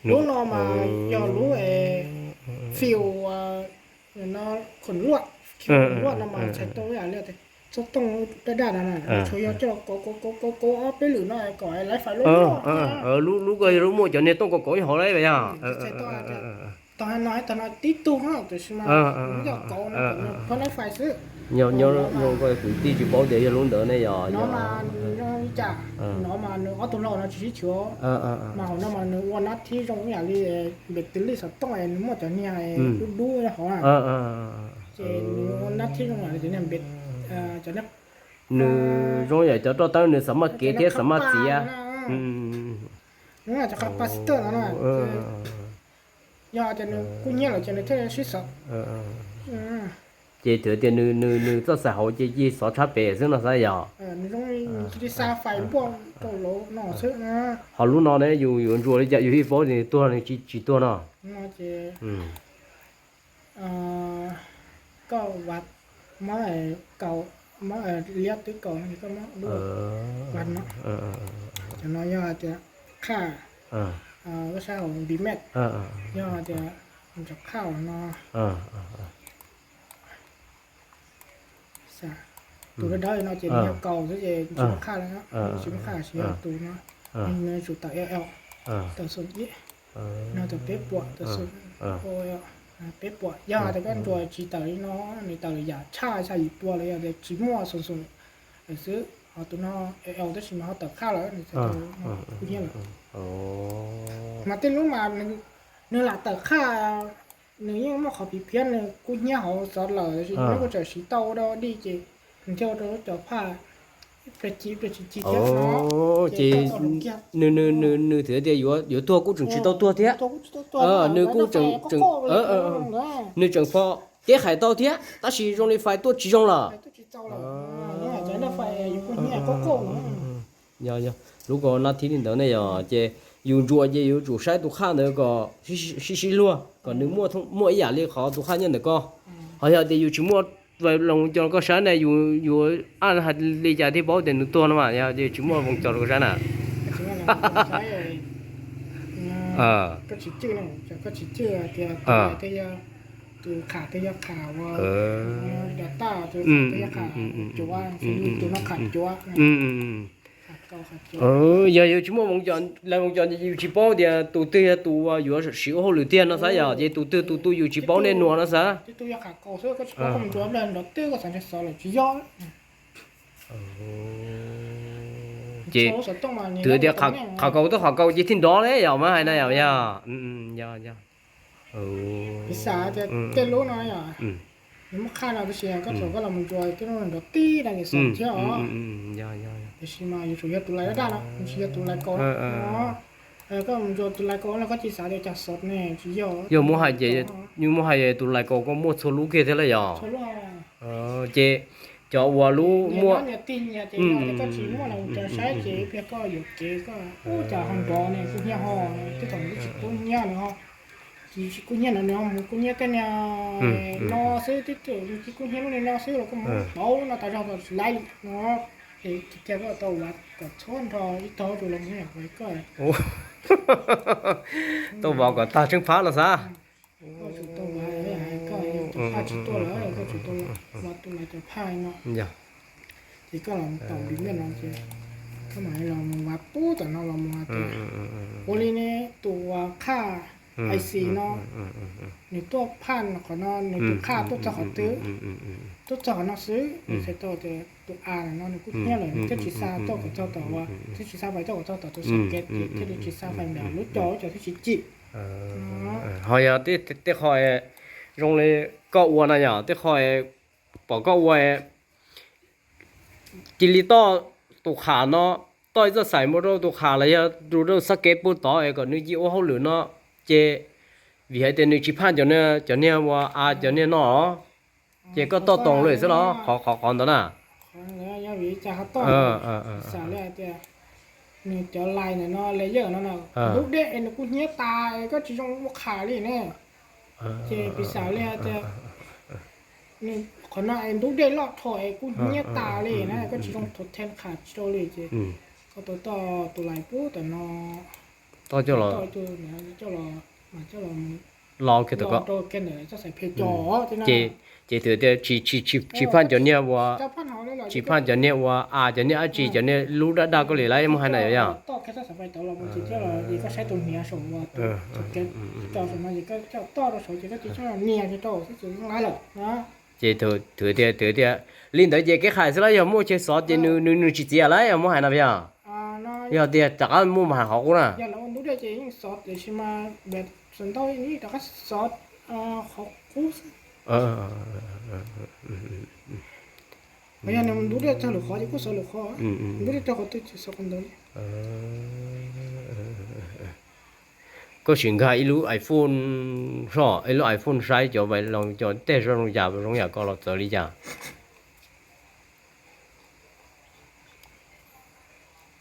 Lub no mas yog lub es fiu, no, khoom luaj, khoom luaj no mas txhais tau ib yam li txhua tooj daj daj no na, tsuas yog coj los kauv kauv kauv kauv ob peb lwm no kom laiv fais lub luaj. Lub ko yog lub muaj cov niag tooj kauv kauv ib hauv lawm yog. Txhais tau tog no tog no tib tug no tiam sis mas yog kauv no kom nws phab laiv fais xwb. Nyob zoo ko kuv tij tsis paub tias yog lub ntawd ne yog. No mas nws zoo li cas, no mas nws ob tug laug no tsis sib chua, mas hauv no mas nws ua nab thib zoo ib yam li npem tis lij xov tooj es nws muaj cov niag dub dub hauv na. Ces nws ua nab thib zoo ib yam li cov niag npem, cov niag, nws zoo yam cov roj teeb nws xav maj kev thiab xav maj txiav. Nws cov capacitor no na. Yog tias nws kub hnyiab lawm ces nws thiaj sib xov. Ces thaum tias nws txoj xaim hauv ces cia xov tshab pem xwb no xav yog. Nws zoo li xa fais npuaj rau lawv no xwb. Ho lub no ne yus yuav ntsuas li cas yus thiaj paub nws tuag nws tsis tuag no? Ces koj ua, muab kaus, muab liab twb kaus no ces koj muab lub ua no, cov no yog tias qhaj, lub sab hauv npis mej, yog tias cov qhaj no. Tus dawb dawb no ces nws yog kaus xwb ces tsis muaj qhaj li, tsis muaj qhaj tsis yog tus no. Nws tsum tawm L L, tawm xoom ib, no tawm peb puas, tawm xoom, peb puas. Yog tias koj ntsuas tsis tawm li no, nws tawm yam tshaj xya yim pua los yog tias tsis muaj xoom xoom xwb, ho tus no L L tab sis mas ho tawm qhaj lawm, nws txhais tau kub hnyiab lawm. Mas tej lub mas nws lam tawm qhaj, nws yeej muaj qhov piv phiab nws kub hnyiab hauv xov lawm tab sis nws kuj tseem siv tau ua dua dij ces nws thiaj ua rau lub cov phaj ib pliag ci ib pliag tsis ci thiab no. Ces nws, nws thiaj tias yuav tuag kuj tseem tsis tau tuag thiab. Nws kuj tseem, nws tseem pho teb hais tau thiab tab sis zoo li fais tuaj tsis zoo lawm. Yog, yog, lub ko nab thib li ntawd ne yog ces yus ntsuas ces yus tsum saib tus qhaj ntawd kom sib sib luag kom nws muaj ib yam li qhov tus qhaj nyob ntawm ko. Ho yog tias yus tsis muaj loos cov rau koj saib ne yus yuav ab hais li cas thiaj paub tias nws tuag no mas yog tias tsis muaj loos cov rau koj saib na. Tus qham twg yog qham ua, yog taj tus qham twg yog qham cuav, tus no qham cuav. Yog yus tsis muaj loos cov, yus tsis paub tias tus twg yog tus uas yuav siv ua hauj lwm tiag no xav yog ces tus twg tus tu yus tsis paub nej nua no xav. Tib tug yog qham kaus xwb koj tsis paub koj mus ntsuas pliag nrov twb koj xav ntshe xov lawm tsis yog. Ces twb tias qham kaus twb qham kaus ces thiaj nrov ne yog mas hais na yog, yog, yog. Piv xam tias tej lub no yog nws muaj qhaj no tab sis koj thaum koj los mus ntsuas tej lub nrov tib no ces xov thiab os. Tiam sis mas yuav tsum yog tus lais daj daj no, tsis yog tus lais kaus no. Koj mus ntsuas tus lais kaus no koj tsis xav tias cas xov ne tsis yog. Yog muab hais ces, yog muab hais tus lais kaus koj muaj txhua lub kiag thiab lawm yog. Ces cov uas lub muaj, koj tsis muaj los mus saib ces ib pliag koj yuam kev koj ub cas ho nrov ne, kub hnyiab ho, tej thaum koj tsis kub hnyiab no, tsis kub hnyiab no nws ho mus kub hnyiab tej niag no xwb, twb tsis kub hnyiab lub niag no xwb los koj mus pauv no tas zog tsis laib li no. Es tiag koj tau ua kom txhua nrho ib tog tus los mus yam koj. Tau vov kom tag tseeb phab los xav. Koj tsum tau ua, koj cov phaj tsis tuaj lawm koj tsum tau ua tus lais cov phaj no. Ces koj los mus tom npis mej no ces koj mam los mus ua pub tom no los mus ua tus, ua li ne tus qhaj I C no, nws tuaj phaj qhov no nws tus qhaj tuaj txog qhov twg, tuaj txog qhov no xwb nws txhais tau tias tus A no nws kub hnyiab lawm nws thiaj tsis xa tuaj kom txog tom uas, thiaj tsis xa fais tuaj kom txog tom tus xab kev ces thiaj li tsis xa fais ntawm lub cov, lub cov thiaj tsis cim. Ho yog tej qho zoo li koj ua na yog tej qho pom koj ua cia li toj tus qham no, toj ib txoj xaim mus rau tus qham los yog rau xab kev puag tod es kom nws cia ua hauj lwm no, ces Vim hais tias nws tsis phaj cov niag, cov niag ua a cov niag no, ces koj toj toos lawm xwb los qhov, qhov, qhov ntawd na. Nws cov lais ntawm no layer no na, ntub dej es nws kuj hnyiab tas es koj tsis zoo ua qha li ne. Ces piv xam li tias qhov no es ntub dej loj dhau es kuj hnyiab tas li na, koj tsis zoo thuav then qha tsis tau li ces koj tau toj tus lais pub tam no, toj coj los, coj los, coj los los kiag tau rau kiag ntawm txoj xaiv phem cov. Ces, ces thwm tias tsis, tsis, tsis phaj cov niag ua, tsis phaj cov niag ua a cov niag dab tsi, cov niag lub daj daj koj li lawm muaj hais na yog. Toj kiag txoj xaiv phem cov los mus ces coj los es koj saib tus hniav saum ua, coj saum no es koj coj toj rau saud ces koj cia coj nias kiag rau xwb ces yeej laib lawm na. Ces thwm tias, thwm tias li ntawd ces kev qhais xwb lawm, yog muaj chaw xov ces nws, nws, nws tsis txiav lawm yog muaj hais na yog. Yog tias rov qab muaj mas hais qhov qub na. Yog lawv ua ntub dej ces yeej xov tiam sis mas rov qab xov qhov qub xwb. Yog nws ntub dej txog lwm qhov ces kuj xov lwm qhov, ntub dej txog qhov twg ces xov qhov ntawd. Koj sim nkag ib lub iPhone, so ib lub iPhone saib cov vais loos cov tej zoo yam, zoo yam ko los txawv li cas.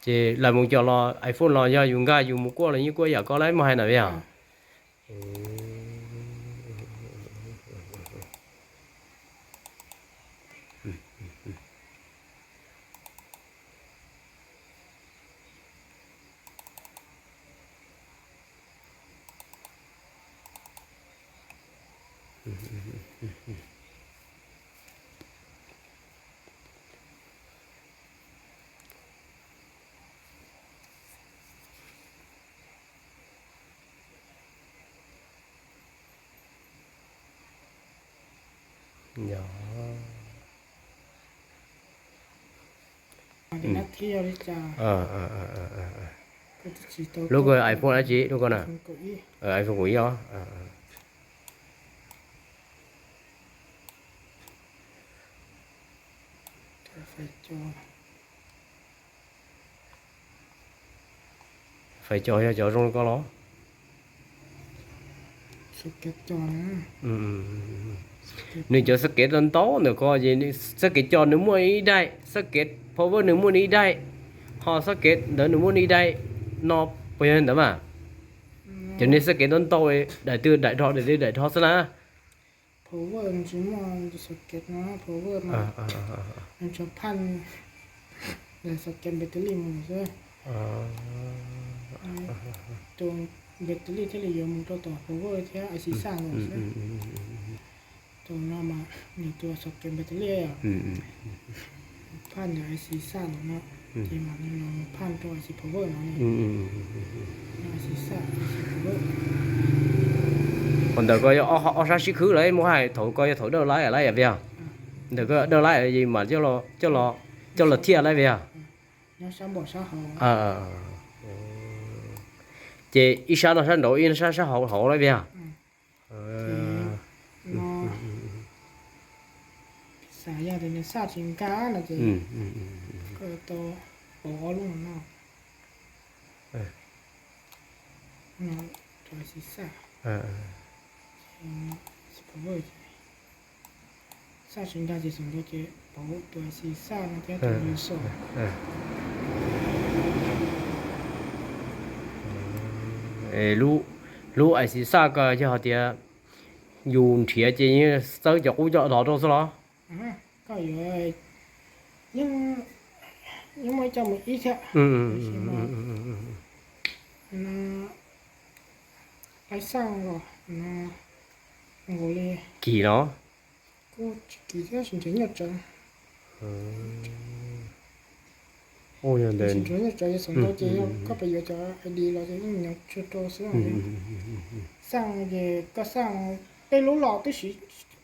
Ces lawv mus cov los iPhone los yog yus nkag yus mus kuaj los yeej kuaj yam ko lawm muaj hais na yog. Lub ko iPhone dab tsi lub ko na? iPhone kaum ib os. Fais cov yog cov zoo li ko los? Nws cov xab kev ntau ntau ntawm ko ces xab kev co nws muaj ib daim, xab kev power nws muaj ib daim, ho xab kev ntawd nws muaj ib daim no, puas yog ntawd mas? Cov niag xab kev ntau ntau, daim twg daim dhau, daim twg daim dhau xwb na. Power tsis muaj xab kev no, power mas nws tsuas phaj xab kev battery mus xwb. Tus battery thiaj li yuav mus rau tom power thiab IC xaj ntawd xwb. Tus no mas nws tus xab kev battery phaj ntawm IC xaj ntawd no, ces mas nws los phaj rau IC power no. IC xaj, IC power. Qhov ntawd ko yog ob sab sib khwb lawm muaj hais, thaum ko yog thaum dawj laib laib yam via. Ntawm ko dawj laib mas coj los thiaj laib via. Ces ib sab no sab nraud, ib sab sab hauv hauv laib via. Xav yog tias nws xaj tsis nkag no ces koj tau pauv ob lub no no. No rau IC xaj. Xaj tsis nkag ces xav ntau ces pauv tus IC xaj no thiab tus result. Lub IC xaj ko yog hais tias yus nrhiav ces yeej txawb cov qub coj los rau xwb los? Koj yuav, yeej muaj ib co mus ib thiab. Laib xaj los nkaus li, kim los, kuj tsis kim thiab, tsis nrhiav nyuaj tsawv. Tsis nrhiav nyuaj tsawv, yog xav ntau ces yog koj pem yuav cov ID los ces yeej nyob tshuaj rau xwb. Xaj ces koj xaj tej lub los twb siv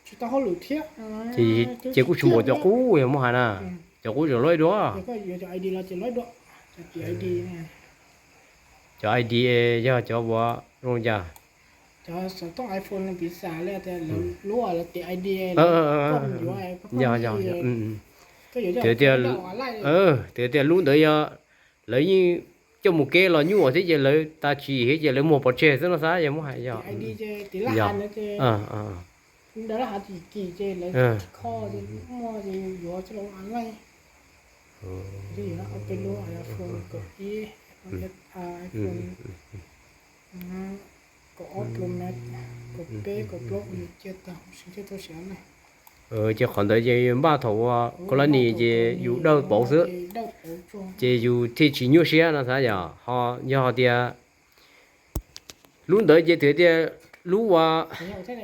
tsis tau hauj lwm thiab. Ces kuj tsis npaum cov qub yog muaj hais na. Cov qub tseem loib dua. Koj yuav cov ID los ces loib dua, cov tiav ID. Cov ID yog cov uas zoo cas? Cov xov tooj iPhone no piv xam li tias lub lawv tiav ID, koj yuav, koj yuav, tias, tias lub ntawd yog lawv yeej coj mus kev los nyuaj thiab ces lawv tas tsis thiab ces lawv muag pov tseg xwb no xav yog muab hais yog. Ces qhov ntawd ces npaj thaum ua koj lab nis ces yus dawj pauv xwb, ces yus thiaj tsis nyuaj siab no xav yog. Ho yog tias lub ntawd ces twb tias lub ua thiab tseem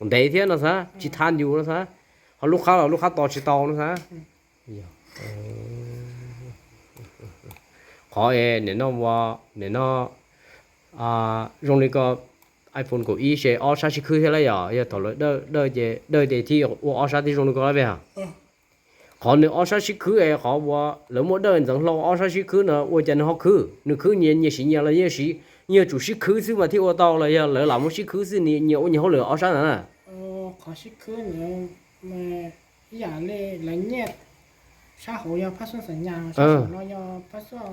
ntev thiab no xav, tsis thaj yus no xav, ho lub qhab los lub qhab tos tsis tau no xav. Qhov es nim no ua, nim no zoo li ko iPhone kaum ib se ob sab sib khwb thiab lawm yog, yog thaum lawv dawj, dawj ces thiaj ua ob sab thiaj zoo li ko lawm yog. Qhov nws ob sab sib khwb es qhov ua lawv muaj dawj ntxeev hlau ob sab sib khwb no ua cas nws ho khwb? Nws khwb nyias nyias siv nyias los yeej siv, yeej tsum sib khwb xwb mas thiaj ua tau los yog lawv lam muab sib khwb xwb nyias ua nyias hauj lwm ob sab ntawd na? Qhov sib khwb ntawd ib yam li lawv nyiaj sab hauv yog phab xuaj xam nyas, sab saum no yog phab xuaj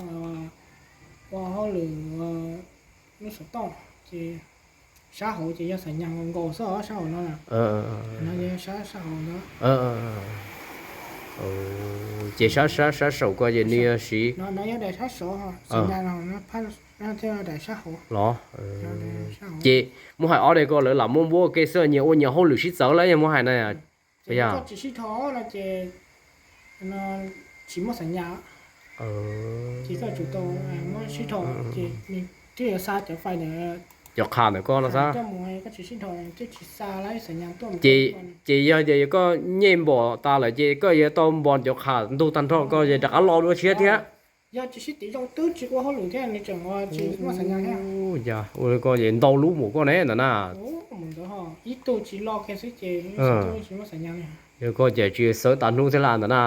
ua hauj lwm lub xov tooj, ces sab hauv ces yog xam nyas nkaus xwb os, sab hauv no na. No yog sab, sab hauv no. Ces sab, sab, sab saum ko ces nws yog siv, no yog daim sab saud, xam nyas no thiaj daim sab hauv los. Ces muab hais ob daim ko lawv lam muab npuab ua ke xwb, nyias ua nyias hauj lwm sib txawv lawm yog muab hais na. Koj tsis sib dhos no ces tsis muaj xam nyas, ces koj tsum tau muab sib dhos ces nws thiaj yuav xa cov fais ntawd, cov qha ntawm koj no xav. Koj tsis sib dhos thiaj tsis xa lawm xam nyas tuaj. Ces yog tias koj nyej npom tas lawm ces koj yuav tau npom cov qha ntug tag nrho koj ces rov qab lo dua tshiab thiab. Yog tsis sib tiv zoo twb tsis ua hauj lwm thiab nws tseem tsis muaj xam nyas thiab. Ua li ko ces ntau lub npaum koj ne ntawm na. Ib tug tsis lo kiag xwb ces tsis muaj xam nyas li. Yog koj ces tsis xawv tas hnub thiab lawm ntawm na.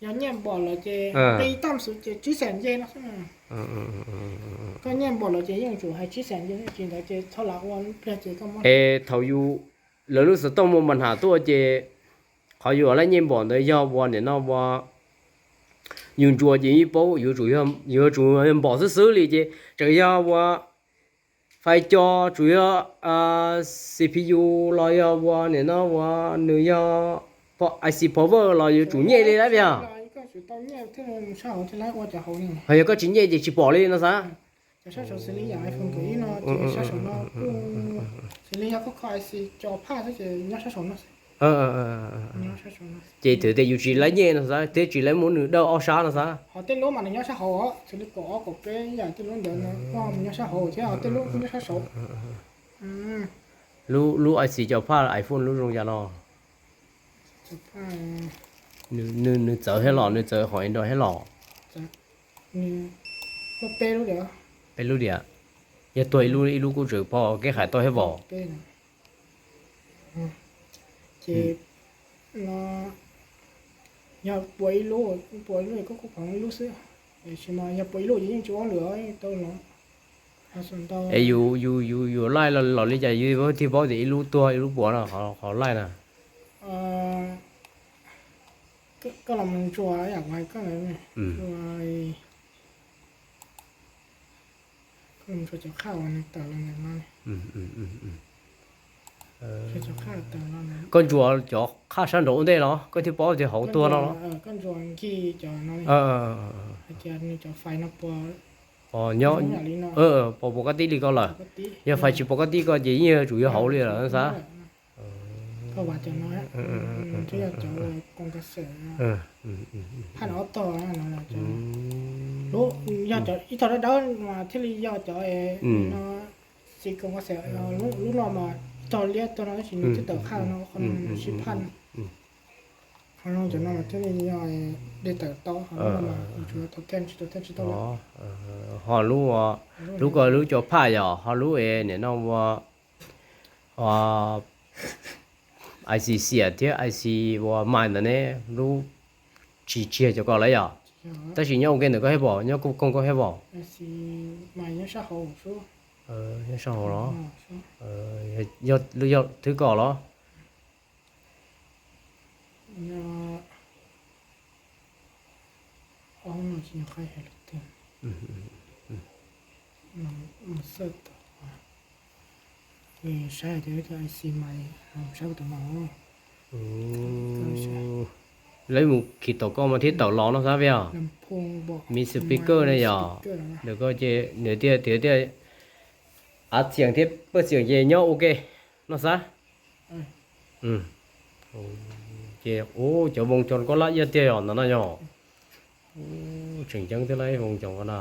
Yog nyiaj npom lawm ces nqi tam sim ces tsib xees nce no xwb. Koj nyiaj npom lawm ces yeej tsum hais tsib xees nce, tsis ntawd ces txhob lam ua lub pliag ces koj muab. Es thaum yus, lawv lub xov tooj muaj mas nham tuaj ces qhov yus lab nyiaj npom ntawd yog ua nim no ua yus ntsuas ces yeej paub yuav tsum, yuav tsum npom xwb xwb li ces tseem yog ua fais co tsum yog C P U los yog ua nim no ua nws yog I C power los yuav tsum nyej li lawm yog. Ho yog koj tsis nyej ces tsis pom li no xav. Xws li yog koj kho I C co phaj xwb ces nyob sab saum no. Ces thaum tias yus tsis lab nyej no xav thiab tsis lab muab nws dawj ob sab no xav. Ho tej lub mas nws nyob sab hauv, xws li kaum ob kaum peb yam tej lub ntawd no nyob sab hauv thiab ho tej lub kuj nyob sab saud. Lub I C co phaj iPhone lub zoo cas no? Nws txawv thiab los nws txawv qhov Android thiab los? Peb lub diam. Yog tuag ib lub, ib lub kuj tseem pom kev hais tau thiab vos. Ces no yog puas ib lub, puas ib lub koj kuj pom ib lub xwb, tiam sis mas yog puas ib lub ces yeej tsis ua lwm tau los. Es yus, yus, yus laij los li cas yus thiaj paub tias ib lub tuag ib lub puas no, qhov laij na? Koj los mus ntsuas yam uas koj, koj mus ntsuas cov qhaj uas nws tawm los ntawm no. Koj ntsuas cov qhaj sab nraud ua ntej los koj thiaj paub tias hauv tuag no los? Koj ntsuas nkig cov no, hais tias nws cov fais no puas, nyob, puas, puas kab tib li ko lawm. Yog fais tsis puas kab tib ko ces yeej yuav tsum yog hauv li lawm xav. Koj vas cov no, twb yog cov uas koom ka xeem, phaj no ob tog no, yog cov ib tog dawb dawb mas thiaj li yog cov no, xis koom ka xeem. Lub no mas ib tog liab tuag no tab sis nws twb tawm qhaj no, qhov no nws sib phaj no. Qhov no cov no mas thiaj li yog dej tawm tau, qhov no mas tsuas tau tej tsis tau tej tsis tau. Ho lub, lub ko lub co phaj yog ho lub es nim no ua I C xiam thiab I C ua mais ntawd ne, lub C Tsis, tsis yog cov ko lawm yom? Tab sis nyob ua ke ntawm koj thiab pom, nyob koog koj thiab pom? Nyob sab hauv los? Yog thwb koj los? Lawv mus khi tau koj mas thiaj tawm los no xav peb os. Mi speaker ne yog, ntawm koj ces nws tiaj tiaj tiaj, av txias thiab pawj txias ces nyob ua ke no xav. Ces ua cov voos cov koj laj iaj tiag yog ntawm no yog. Tseem ceeb thiab lawm voos cov ko na.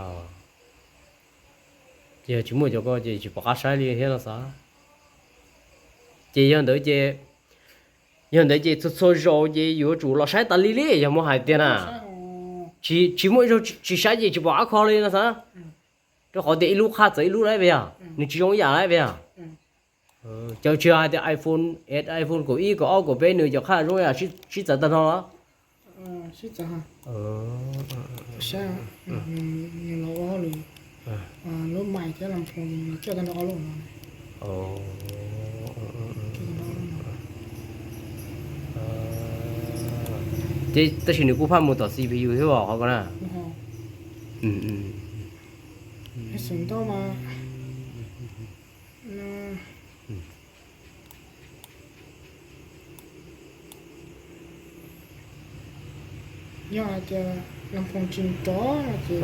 Ces yog tsis muaj cov ko ces tsis pom qab saib li thiab no xav. Ces yog ntawd ces, yog ntawd ces txhua txhua zaus ces yuav tsum los saib tas li li yog muab hais tiag na. Tsis muaj ib zaug tsis saib ces tsis pom qab kho li no xav. Rau qhov tias ib lub qhaj txawv ib lub lawm peb yog, nws tsis zoo ib yam lawm peb yog. Cov tsis hais tias iPhone, iPhone kaum ib kaum ob kaum peb nws cov qhaj zoo ib yam sib txawv tag nrho los? Ces tab sis nws kuj phaj mus tom C P U thiab os qhov ko na. Yog hais tias las phoos tsis nrov no ces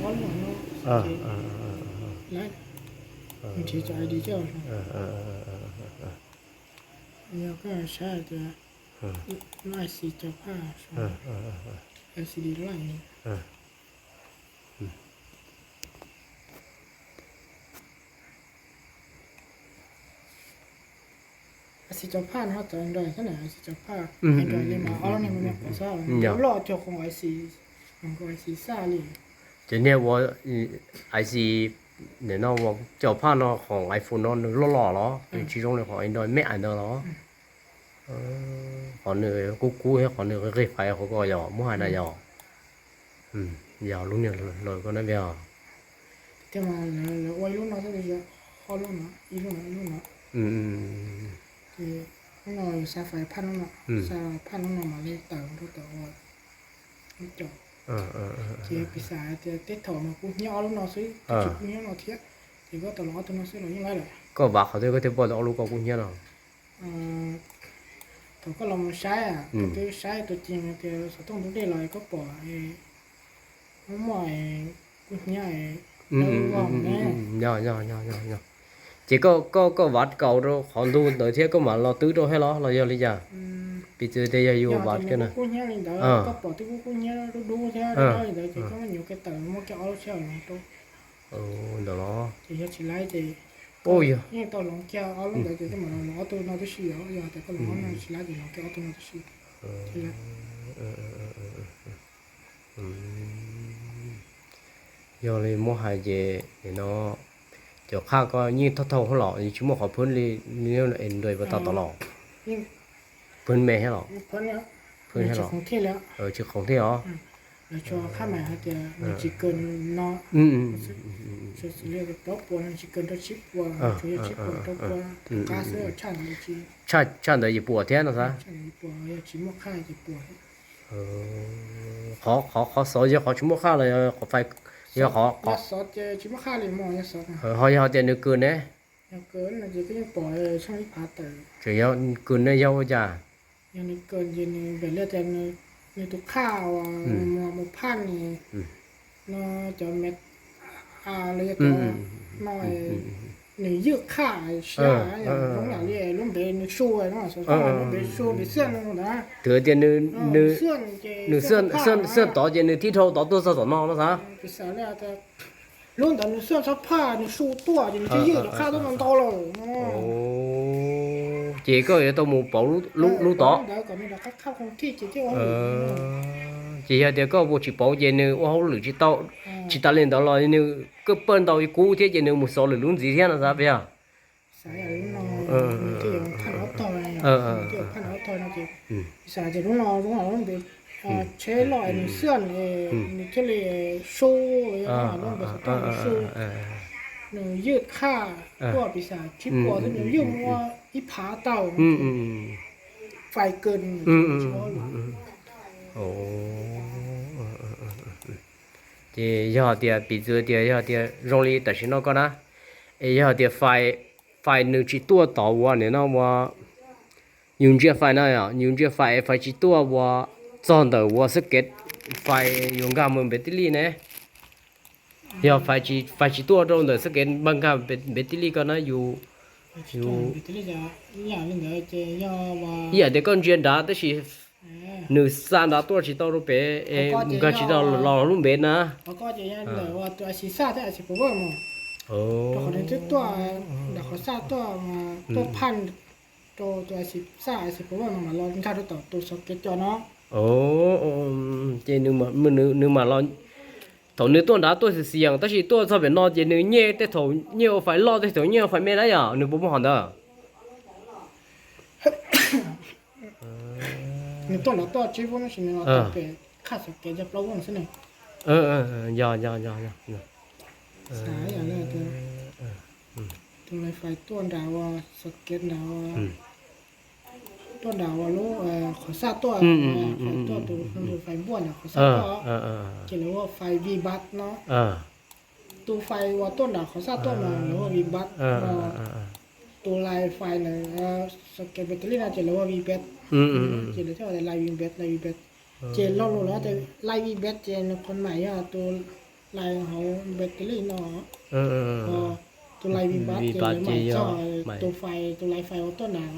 ob lub no ces lawv nrhiav cov I D coj los. Yog koj saib hais tias lub I C cov phaj, L C D lub I C. I C cov phaj no txawv Android thiab na, I C cov phaj Android li mas ob lub niag me me qhuav xwb, loj cog qhov I C, qhov I C xaj li. Ces niag ua I C nim no ua cov phaj no qhov iPhone no nws loj loj los nws tsis zoo li qhov Android me ntawd los? Qhov nws kub kub thiab qhov nws qig fais qhov ko yog muab hais na yog. Yog lub niag lawm ko na peb os. Thiab mas lawv ua ib lub no thiab, ob lub no, ib lub no ib lub no. Ces lub no yus xa fais phaj lub no, xa phaj lub no mam li tawm rau tom ua lub caum. Ces piv xam hais tias tej thaum mas kub hnyiab ob lub no xwb, tsis kub hnyiab no thiab, ces koj tau los ob tug no xwb los yeej laib lawm. Koj vav qhov twg koj thiaj pom tias ob lub ko kub hnyiab no? Thaum koj los mus saib, koj twb saib tus cees tias xov tooj tus dej los koj pom muaj muaj kub hnyiab. Ces koj, koj vav kaus rau qhov ntug ntawd thiab koj mam los twb rau thiab los, los yog li cas? Piv txwv tias yog yus vav kiag na, koj pom twb kub kub hnyiab dub dub thiab li ntawd ces koj nyuam qhuav tawm muab kiag ob lub sij hawm no rau. Ntawm no ces yog tsis laib ces yeej tau hloov kiag ob lub ntawd ces koj mam los ob tug no tib si, yog tias koj los ob no tsis laib ces hloov kiag ob tug no tib si. Yog li muab hais ces nim no cov qhaj ko yeej thauj thauj hab los, yeej tsis muaj qhov phwb li, nrog pas tas tom los. Phwb me thiab los? Phwb tsis khoom thiaj os. Lawv tsuas qhab mais hais tias nws tsis kawg no, xws li plaub puas no tsis kawg rau tsib puas, tsuas yog tsib puas rau puas qab xwb, tshaj ntawd tsis, tshaj ntawd ces puas thiab no xav. Tshaj ntawd puas, yog tsis muaj qhaj ces puas thiab. Qhov, qhov xov yog qhov tsis muaj qhaj los yog qhov fais, yog qhov, qhov xov ces tsis muaj qhaj li mas yog xov. Ho yog tias nws kawg ne? Yog kawg no ces koj yeej pom tsheej ib phav tawm. Tseem yog kawg ne yog ua cas? Yog nws kawg ces nws vem li tias nws tus qhaj uas mus phaj nws no cov me los yog cov no nws ywj qhaj siab, zoo yam li lub npe nws su no, lub npe su npe xiaj no ntawd. Twb tias nws xiaj tod ces nws tib dhau tod tuaj txog tom no no xav. Lub ntawd nws xiaj txhob phaj nws su tuaj ces nws twb ywj cov qhaj tuaj ntau ntau lawm. Ces koj yuav tau mus pauv lub tod. Ces yog tias koj mus tsis pauv ces nws ua hauj lwm tsis tau. Tsis tas li ntawd los nws kawg pawj ntau kub thiab ces nws mus xov lwm lub ntxiv thiab no xav peb yog. Xav yam li no, nws thiaj yuav phaj ob tog, nws thiaj yuav phaj ob tog no ces, xav tias lub no zoo los lub npe tsheb loj es nws xwb es nws thiaj li su, lub npe xov tooj nws su, nws ywj khaj tuaj piv xam tsib puas xwb nws ywj muaj ib phav tawm, fais kawg nws tsis tshua Ces yog tias piv txwv tias yog tias zoo li tam sim no koj na, es yog tias fais, fais nws tsis tuaj tod ua nim no ua, yus ntsia fais no, yus ntsia fais, fais tsis tuaj ua txog ntawm ua xab kev, fais yuav nkag mus npev tij lij ne? Yog fais tsis tuaj rau ntawm xab kev npaj nkag npev tij lij koj na yus, yus ib yam tias koj ntsia nrad tab sis nws xa nrad tuaj tsis tau rau pem, nkag tsis tau los lub npev na. Qhov ko ces yog ntawm tus a xis xaj thiab a xis pov voj mas, rau qhov nws twb tuaj ntawm qhov xaj tuaj, tuaj phaj rau tus a xis xaj a xis pov voj no mas los nkag rau tom tus xov kev co no. Ces nws mam los, thaum nws tuaj nrad tuaj xis xias tab sis tuaj txog pem no ces nws nyej tej thaum nyej ua fais loj tej thaum nyej ua fais me na yom, nws puas muaj hom ntawd? Nws tuaj nrad tuaj tsib vuj tab sis nws los tau pem khaj xov kev cov plaub vuj xwb ne. Yog, yog, yog, yog. Xav yam li tus lais fais tuaj nram ua xov kev nram ua, tuaj nram ua lub qhov xaj tuaj, fais tuaj tus fais npuaj nram qhov xaj tuaj, ces lawv ua fais vi npat no. Tus fais uas tuaj nram qhov xaj tuaj mas lawv ua vi npat no. Tus lais fais ntawm xov kev npev tis lij no ces lawv ua vi bet, ces lawv thiaj ua tias lais vi bet, lais vi bet. Ces lo lus lawv tias lais vi bet ces nws qhov maim yog tus lais hauv npev tis lij no. Tus lais vi npat ces lawv maim txog tus fais, tus lais fais uas tuaj nram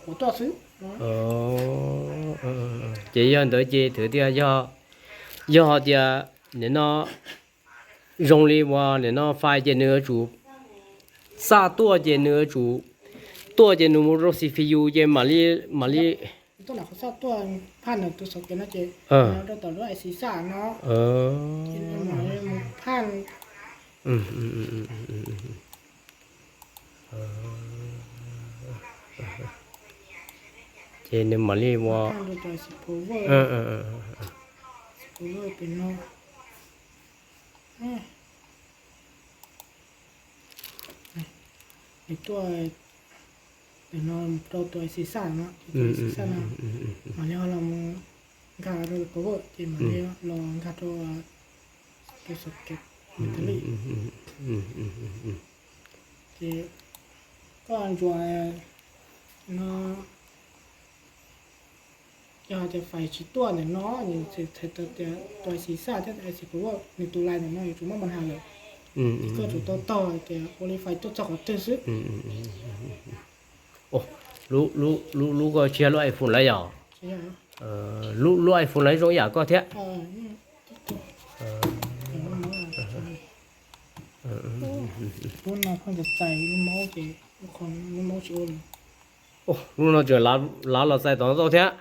qhov tuaj xwb. Ces yog ntawd ces thwv tias yog, yog tias nim no zoo li uas nim no fais ces nws yuav tsum xaj tuaj ces nws yuav tsum tuaj ces nws mus rau xis fis yus ces mam li, mam li tuaj nram qhov xaj tuaj phaj ntawm tus xov kev no ces rau tom lub a xis xaj no, ces nws mam li mus phaj. Ces nws mam li ua, phaj rau tom a xis pov voj, a xis pov voj pem no. Nws tuaj pem no rau tus a xis xaj no, tus a xis xaj no mam li ho los nkag rau pov voj ces mam li los nkag rau tus xov kev npev tis lij. Ces koj ntsuas no, yog hais tias fais tsis tuaj ntawm no, nws txhais tau tias tus a xis xaj thiab a xis pov voj nws tus lais ntawm no yuav tsum muaj npa nhas lawm. Ces koj tsum tau taug hais tias ua li fais tuaj txog qhov twg xwb. Lub, lub koj tsis yog lub iPhone lawm yog? Lub, lub iPhone lawm zoo ib yam koj thiab. Lub no pheej txais txais lub mob ces lub mob tsis ua li. Lub no tseem lav los txais tom no tau thiab.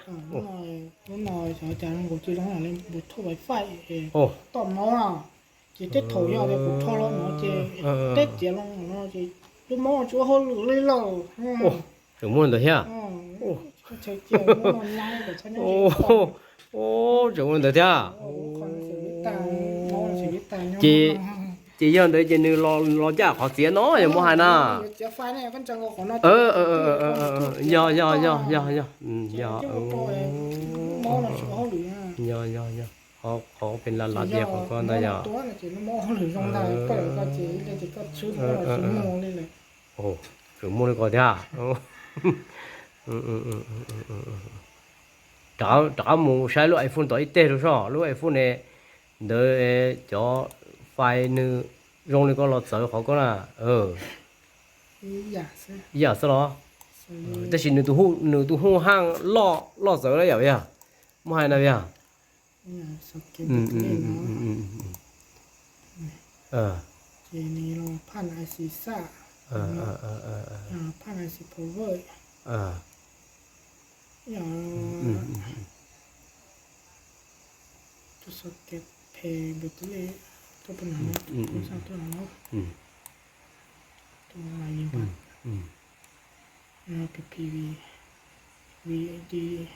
Lub no xyov cas zoo nkaus tsis zoo yam li Bluetooth wifi, toj mob no, ces tej thaum yog tias kuv rho los no ces teb tiav los no ces lub mob tsis ua hauj lwm li lawm. Tseem muaj ntawd thiab. Tseem muaj ntawd thiab. Ces, ces yog ntawd ces nws los ncaj qhov txiav no yog muab hais na. Yog, yog, yog, yog, yog, yog. Yog, yog, yog. Qhov pem lav lav tias qhov ko ntawd yog. Tseem muaj li ko thiab. Rov qab mus saib lub iPhone tom ib teg rau soj, lub iPhone ne, ntawd cov fais nws zoo li ko los txawv qhov ko na. Ib yam xwb los? Tab sis nws tus hu, nws tus hu haj loj, loj txawv na yom yog? Muab hais na yog? Ces nws los phaj a xis xaj, phaj a xis pov voj, tus xov kev phem npe tis lij tuaj pem no, tus xov kev phem npe tis lij tuaj pem no, tus mas yim npam. P P V, V A D.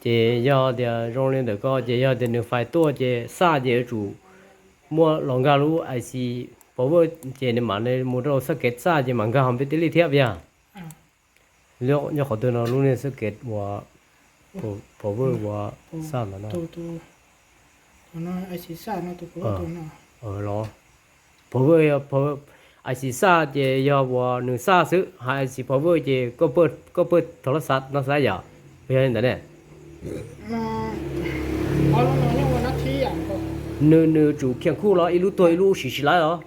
Ces yog tias zoo li ntawm ko ces yog tias nws fais tuaj ces xaj ces yuav tsum muab los nkag lub I C power ces nws mam li mus rau xab kev xaj ces mam nkag hauv npe tij lij thiab puas yog? Nyob qhov twg no lub niag xab kev uas power uas xaj ntawd no. Los power yog I C xaj ces yog uas nws xaj xwb, hais I C power ces koj pawj thaum lab xav no xav yom, puas yog li ntawd ne? Nws nws tsum khiam khuj los ib lub tuag ib lub siv tsis laib los?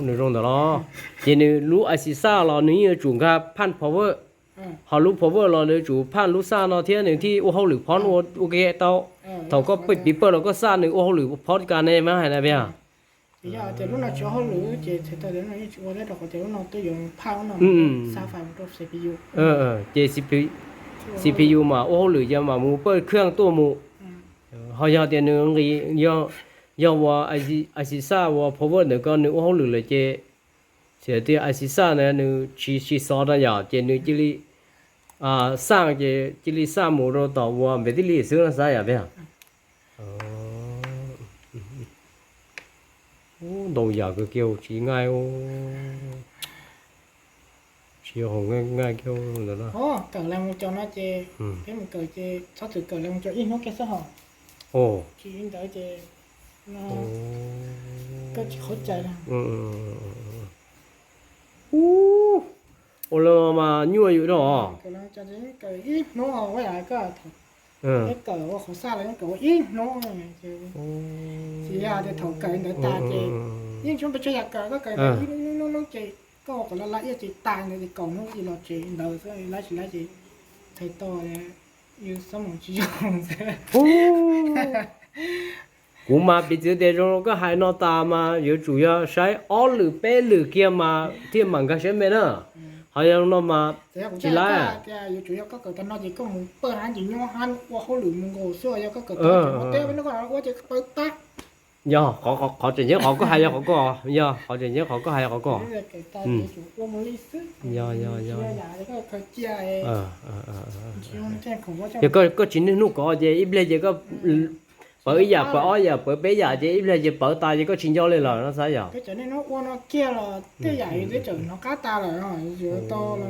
Nws zoo ntawd los? Ces nws lub I C xaj los nws yeej yuav tsum nkag phaj power, ho lub power los nws tsum phaj lub xaj no thiab nws thiaj ua hauj lwm phob ua ke tau. Thaum koj piv pawg los koj xaj nws ua hauj lwm phob ka ne mas hais na puas yog? Ces C P U mas ua hauj lwm ces mam ua hauj lwm ces mam mus pawj khaj tuaj mus. Ho yog tias nws nqis, yog uas I C xaj uas power ntawm ko nws ua hauj lwm lawm ces, txawm tias I C xaj na nws tsis tsis xov na yom ces nws cia li xaj ces cia li xaj mus rau tom uas npe tij lij xwb no xav yom puas yog? Ntau yam kawg kiag tsis nqaij, tsis yog hauv nqaij kiag ntawd na. Kawm lawv mus cov no ces peb mus kawm ces txhob txwm kawm lawv mus cov ib hnub kiag xwb hos. Tsis li ntawd ces koj tsis qhov cai. Ua li mas nyuaj yus dab. Kawm ib hnub, kawm ua qhov xaj los yeej kawm ua ib hnub. Tsis yog tias thaum kawm ntawd tas ces yeej tsis muaj pes tsawg yam kawm, koj kawm ib hnub hnub ces koj ua qhov laj laj iaj ces tas ntawd ces kaum hnub ces los tsev ntawd xwb, lab tsis lab ces thais tau yus xob mus tsis zoo xwb. Kuv mas piv txwv tias zoo koj hais no tas mas yuav tsum yog saib ob lwm peb lwm kiag mas thiaj mam nkag siab me na. Ho yog no mas tsis lab. Yog koj kawm tag no ces koj mus pawj hab ces nyob hab ua hauj lwm mus nkaus xwb, yog koj kawm tag ces ua teb peb no koj ua ces pawv tag. Yog qhov tseem ceeb qhov koj hais yog qhov ko, yog qhov tseem ceeb qhov koj hais yog qhov ko. Yog, yog, yog. Yog koj tsis niaj hnub kov ces ib pliag ces koj pawv ib yam, pawv ob yam, pawv peb yam ces ib pliag ces pawv tas ces koj tsis nco li lawm no xav yom. Tej yam yus twb tseem hnov qab tas lawm, yuav tau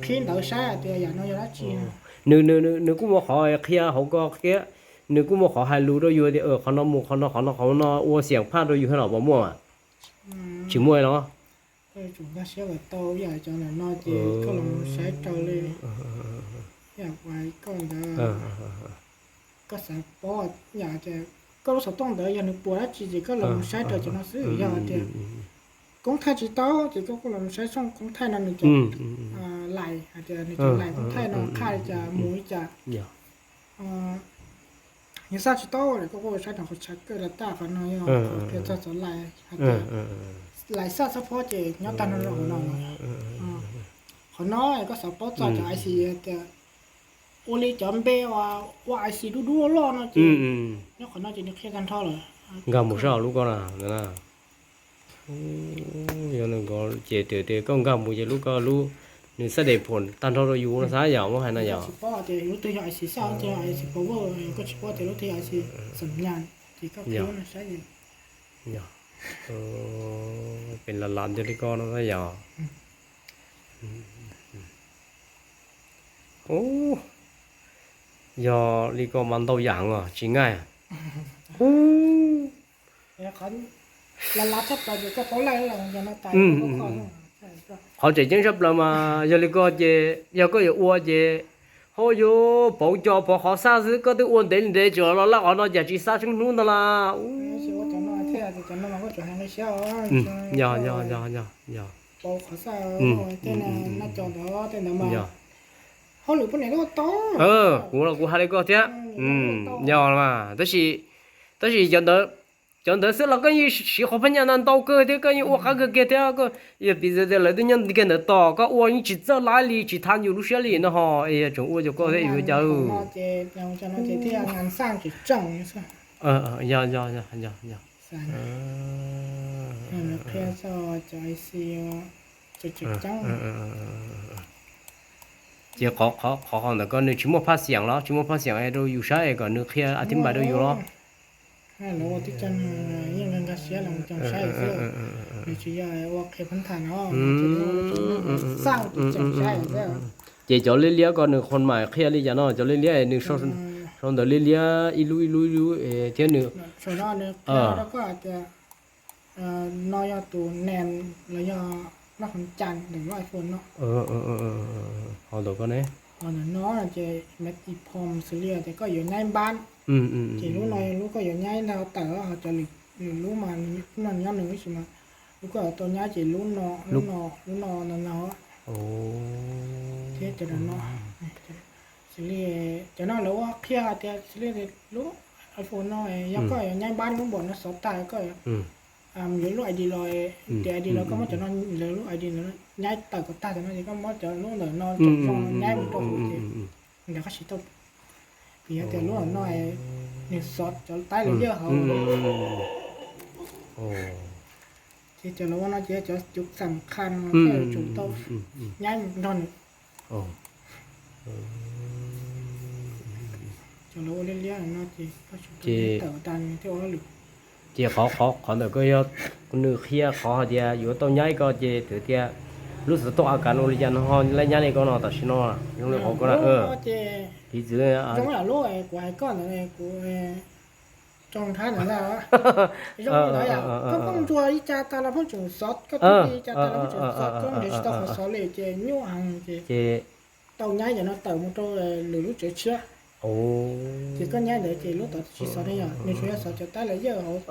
qhib ntawv saib hais tias yam no yog dab tsi. Nws, nws kuj muaj qhov qhia hauv ko thiab, nws kuj muaj qhov hais lus rau yus tias qhov no mus qhov no, qhov no qhov no ua xiam phaj rau yus thiab los puas muaj? Tsis muaj los? Koj yuav tsum nkag siab kom tau ib yam cov ntawm no ces koj los saib raws li ib yam uas koj ntawd, koj xav paub yam tias koj lub xov tooj ntawd yog nws puas dab tsi ces koj los saib raws cov no xwb. Yog tias koob thaij tsis tau ces koj kuj los saib xyoo koob thaij no nws cov lais hais tias nws cov lais koob thaij no qhaj li cas mus li cas. Yog xaj tsis tau lawm koj kuj saib rau qhov tshav kawj los taj, qhov no yog qhov qhia txog txog lais hais tias lais xaj xab phob ces nyob tag nrho rau qhov no. Qhov no koj xav paub txog cov I C tias ua li cov npe uas ua I C dub dub loj no ces nyob qhov no ces nws qhia tag nrho lawm. Nkag mus sab hauv lub ko na. Yog nws ko ces tias koj nkag mus ces lub ko lub nws xab des phuam tag nrho rau yus no xav yom, muab hais no yom. Tsis paub tias lub twg yog I C xaj, lub twg yog I C power, koj tsis paub tias lub twg yog I C xam nyas ces koj qhib no saib. Yog, pem lam lam ntawd li ko no yog. Yog li ko mas ntau yam heev os, tsis nqaij. Qhov tseem ceeb tshaj plaws mas yog li ko ces yog koj yuav ua ces, hauj yus pauv co pauv qhov xaj xwb, koj twb ua ntev li ntev tseem los laj qhov no cas tsis xaj tseeb hnub ntag las. Yog, yog, yog, yog. Pauv qhov xaj, tej naj co ntawd tej ntawd mas. Kuv los kuv hais li koj thiab. Yog mas, tab sis, tab sis cov ntawd xwb los koj yeej siv qhov phab nyaj ntau kawg thiab koj yeej ua qab kawg kiag thiab. Koj yog piv txwv tias lawv twb nyob kiag ntawd tos koj ua yeej tsis txawj laib li, tsis thab yus lub siab li no ho, yog tseem ua cov koj thiab yus ua cas. Yog, yog, yog, yog. Ces qhov, qhov ntawm koj nws tsis muaj phaj xiam los tsis muaj phaj xiam rau yus saib kom nws qhia a thib npais rau yus los? Ces cov liab liab ko nws qhov mam qhia li cas no, cov liab liab nws sau ntawv liab liab ib lub ib lub ib lub thiab nws no yog tus name los yog lub qhov cas ntawm lub iPhone no. Ho ntawm koj ne? Ho ntawm no ces made in Palm xws li tias koj yuav nyaib npab, ces lub no yog lub koj yuav nyaib ntag tawm, ho cov lwm lub mas no nyob nws ib si mas lub koj yuav tau nyaib ces lub no, lub no, lub no no no thiab cov no. Xws li cov no lawv ua qhia hais tias xws li lub iPhone no yog koj yuav nyaib npab lub npam no xov tag koj yuav lub I D los, tias I D los koj muab cov no lawv lub I D nyaib tawm kom tag cov no ces koj muab cov lub ntawm no cov zoo nyaib mus rau hauv ces ntawd koj siv tau. Vim yog tias lub no nws xov cov taib los yawg hauv. Ces cov lawv ua no ces cov cov xam qha no koj yuav tsum tau nyaib mus nrog nws. Cov lawv ua liab liab no ces koj tsum tau nyaib tawm tas nws thiaj ua hauj lwm. Ces qhov, qhov, qhov ntawm koj yog nws qhia qhov hais tias yuav tau nyaib ko ces twb tias lub xov tooj a kas ua li cas no ho laib nyaib li ko no tam sim no zoo li qhov ko na. Piv txwv zoo lub kuv hais koj ntawd kuv tso nrhab ntawd ntag. Zoo li ntawd yom, koj pheej ntsuas ib ca tas los pheej tseem xov, koj twb ib ca tas los pheej tseem xov, koj nrhiav tsis tau qhov xov li ces nyuaj heev ces tau nyaib cov no tawm mus rau lwm lub tsev tshiab. Ces koj nyaib ntawd ces lub tod tsis xov li yom, nws tsuas yog xov cov taib los yawg hauv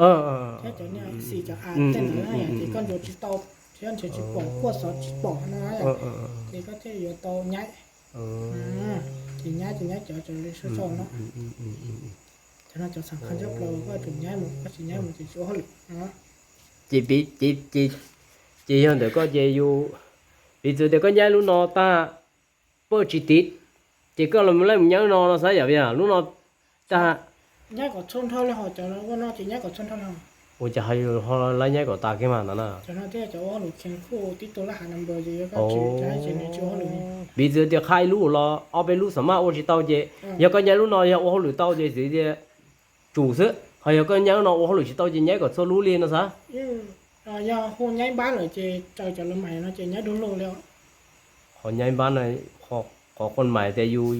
thiab cov niag xim cov a tej ntawd na yom, ces koj ntsuas tsis tau thiab nrhiav tsis pom, kuaj xov tsis pom no yom, ces koj thiaj yuav tau nyaib. Ces nyaib ces nyaib cov cov sab sau no. Cov no cov xam qha tshaj plaws koj tsum nyaib mus, koj tsis nyaib mus ces tsis ua hauj lwm no. Ces, ces yog ntawm koj ces yus, piv txwv tias koj nyaib lub no tag, paj tsis tiv, ces koj los laij mus nyaib lub no no xav yam li lub no tag. Nyaib kom txhua nrho li hos cov ua no ces nyaib kom txhua nrho li hos. Ua cas ho laib nyaib kom tas kiag mas ntawd na? Cov no thiaj cov ua hauj lwm khiav kuj tib tug lab hav number ces yog koj tsis, ces nws tsis ua hauj lwm. Piv txwv tias qhab ib lub los ob peb lub xam maj ua tsis tau ces yog koj nyaib lub no yog ua hauj lwm tau ces txwv tias tsum xwb, ho yog koj nyaib lub no ua hauj lwm tsis tau ces nyaib kom txhua lub li no xav. Yog hu nyaib npab lawm ces raws cov lus mais no ces nyaib du lug li. Qhov nyaib npab no, qhov qhov mais tias yus,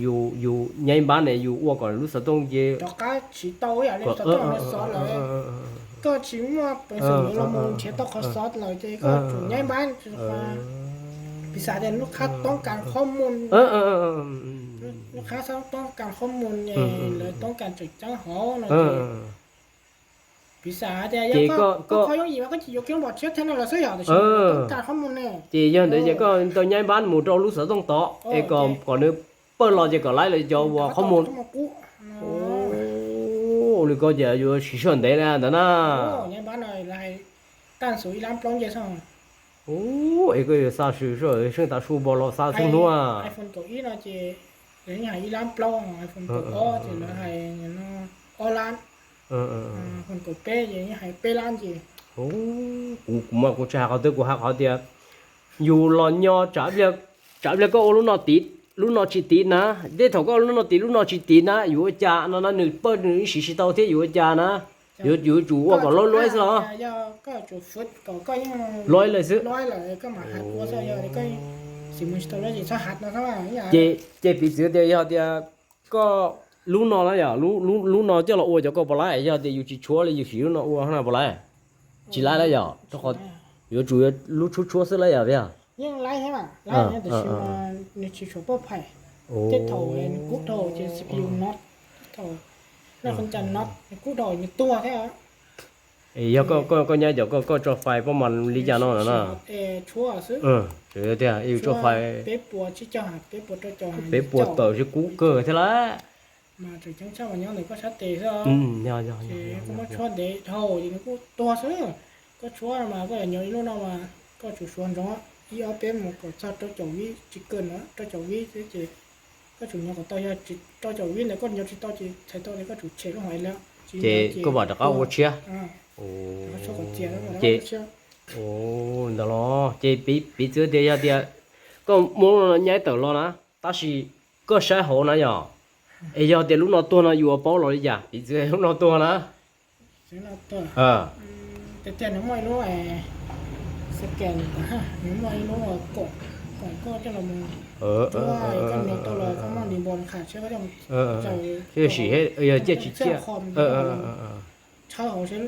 yus nyaib npab ne yus ua kom lub xov tooj ces rov qab siv tau ib yam li xov tooj nws xov lawm. Koj tsis muaj peev xwm yuav los mus nrhiav tau qhov xov lawm ces koj tsum nyaib npab. Piv xam tias lub qhab toob kas qhob mus, lub qhab toob kas qhob mus ne, lawv toob kas tseem ceeb hauv no ces piv xam tias yog koj qhov yooj yim mas koj tsis yuav kiag lub npam tshiab thiab no los xwb yom, tiam sis toob kas qhob mus ne. Ces yog ntawd ces koj tau nyaib npab mus rau lub xov tooj tod es kom, kom nws pawj los ces kom laib los cov uas qhob mus. Ua li ko ces yuav siv sij hawm ntev na ntawd na. Nyaib npab no lawv hais tag xus ib lab plaub nce xwb. Es koj yuav xa swm seej tas su npo los xa xeeb hnub. iPhone kaum ib no ces lawv yeej hais ib lab plaub, iPhone kaum ob ces lawv hais no ob lab, iPhone kaum peb ces yeej hais peb lab ces. Kuv, kuv mas kuv tsis hais qhov twg, kuv hais qhov tias yus los nyob tsam ib pliag koj ua lub no tiv, lub no tsis tiv na, tej thaum koj ua lub no tiv lub no tsis tiv na yus ua cas no na, nws pawj nws ib siv tsis tau thiab yus ua cas na. Yuav, yuav tsum ua kom loj luaj xwb los? Loj lawm xwb. Ces piv txwv tias yog tias koj lub no na yom, lub no coj los ua cov koj puas laib, yog tias yus tsis tshuav li yus siv lub no ua na puas laib? Tsis laib lawm yom, rau qhov yuav tsum lub tshuab tshuab xwb lawm yom, tiag. Yeej laib thiab, laib tiam sis nws tsis tshua poj phais. Tej thaum nws kub dhau ces C P U no, tej thaum noj qhov cas no nws kub dhau nws tuag thiab. Yog koj, koj nyab cov koj, koj tso fais pob mas li cas no na? Tsuas tias yus tso fais peb puas tawm sib kub kawg thiab lawm. Mas tseem ceeb tshaj mas nyob ntawm koj sab tes xwb. Ces koj muab tshuab ntev dhau ces nws kuj tuag xwb. Koj tshuab mas koj yuav nyob ib lub no mas koj tsum suav ntsoov ib ob peb mus kom txog rau caum vib, tsis kawg no rau caum vib xwb ces koj tsum nyob kom tau, yog tsis rau caum vib ntawd koj nyob tsis tau ces txhais tau tias koj tsum tshem lub hauv lawm. Ces koj mam rov qab ua tshiab. Ces ntawd los ces piv txwv tias yog tias koj muab lub no nyaib tawm los na, tab sis koj saib hauv na yog, es yog tias lub no tuag no yus ua paub los li cas? Piv txwv lub no tuag na. Tiag tiag nws muaj ib lub, nws muaj ib lub kom, kom koj coj los mus, koj nyob tau los koj muaj npis npos nws qham seb koj coj mus txaws, yog ciaj tsis ciaj, tshawb hauv seb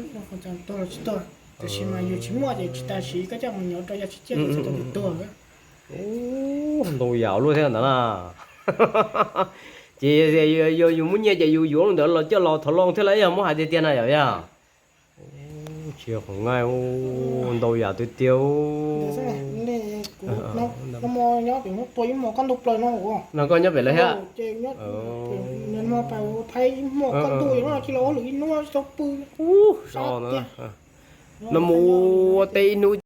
tuag los tsis tuag. Tiam sis mas yus tsis muaj ces tsis tas siv, koj coj mus nyob rau yog tsis ciaj ces txhais tau tias tuag. Ntau yam luaj thiab ntawd na. Ces yog yus muaj nyiaj ces yus yuav ntawd los coj los thov loo thiab los yog muab hais tiag tiag na yom yog. Tsis yog qhov nqaij, ntau yam tiag tiag. No koj nyob pem lawv thiab. No mus ua teb ib hnub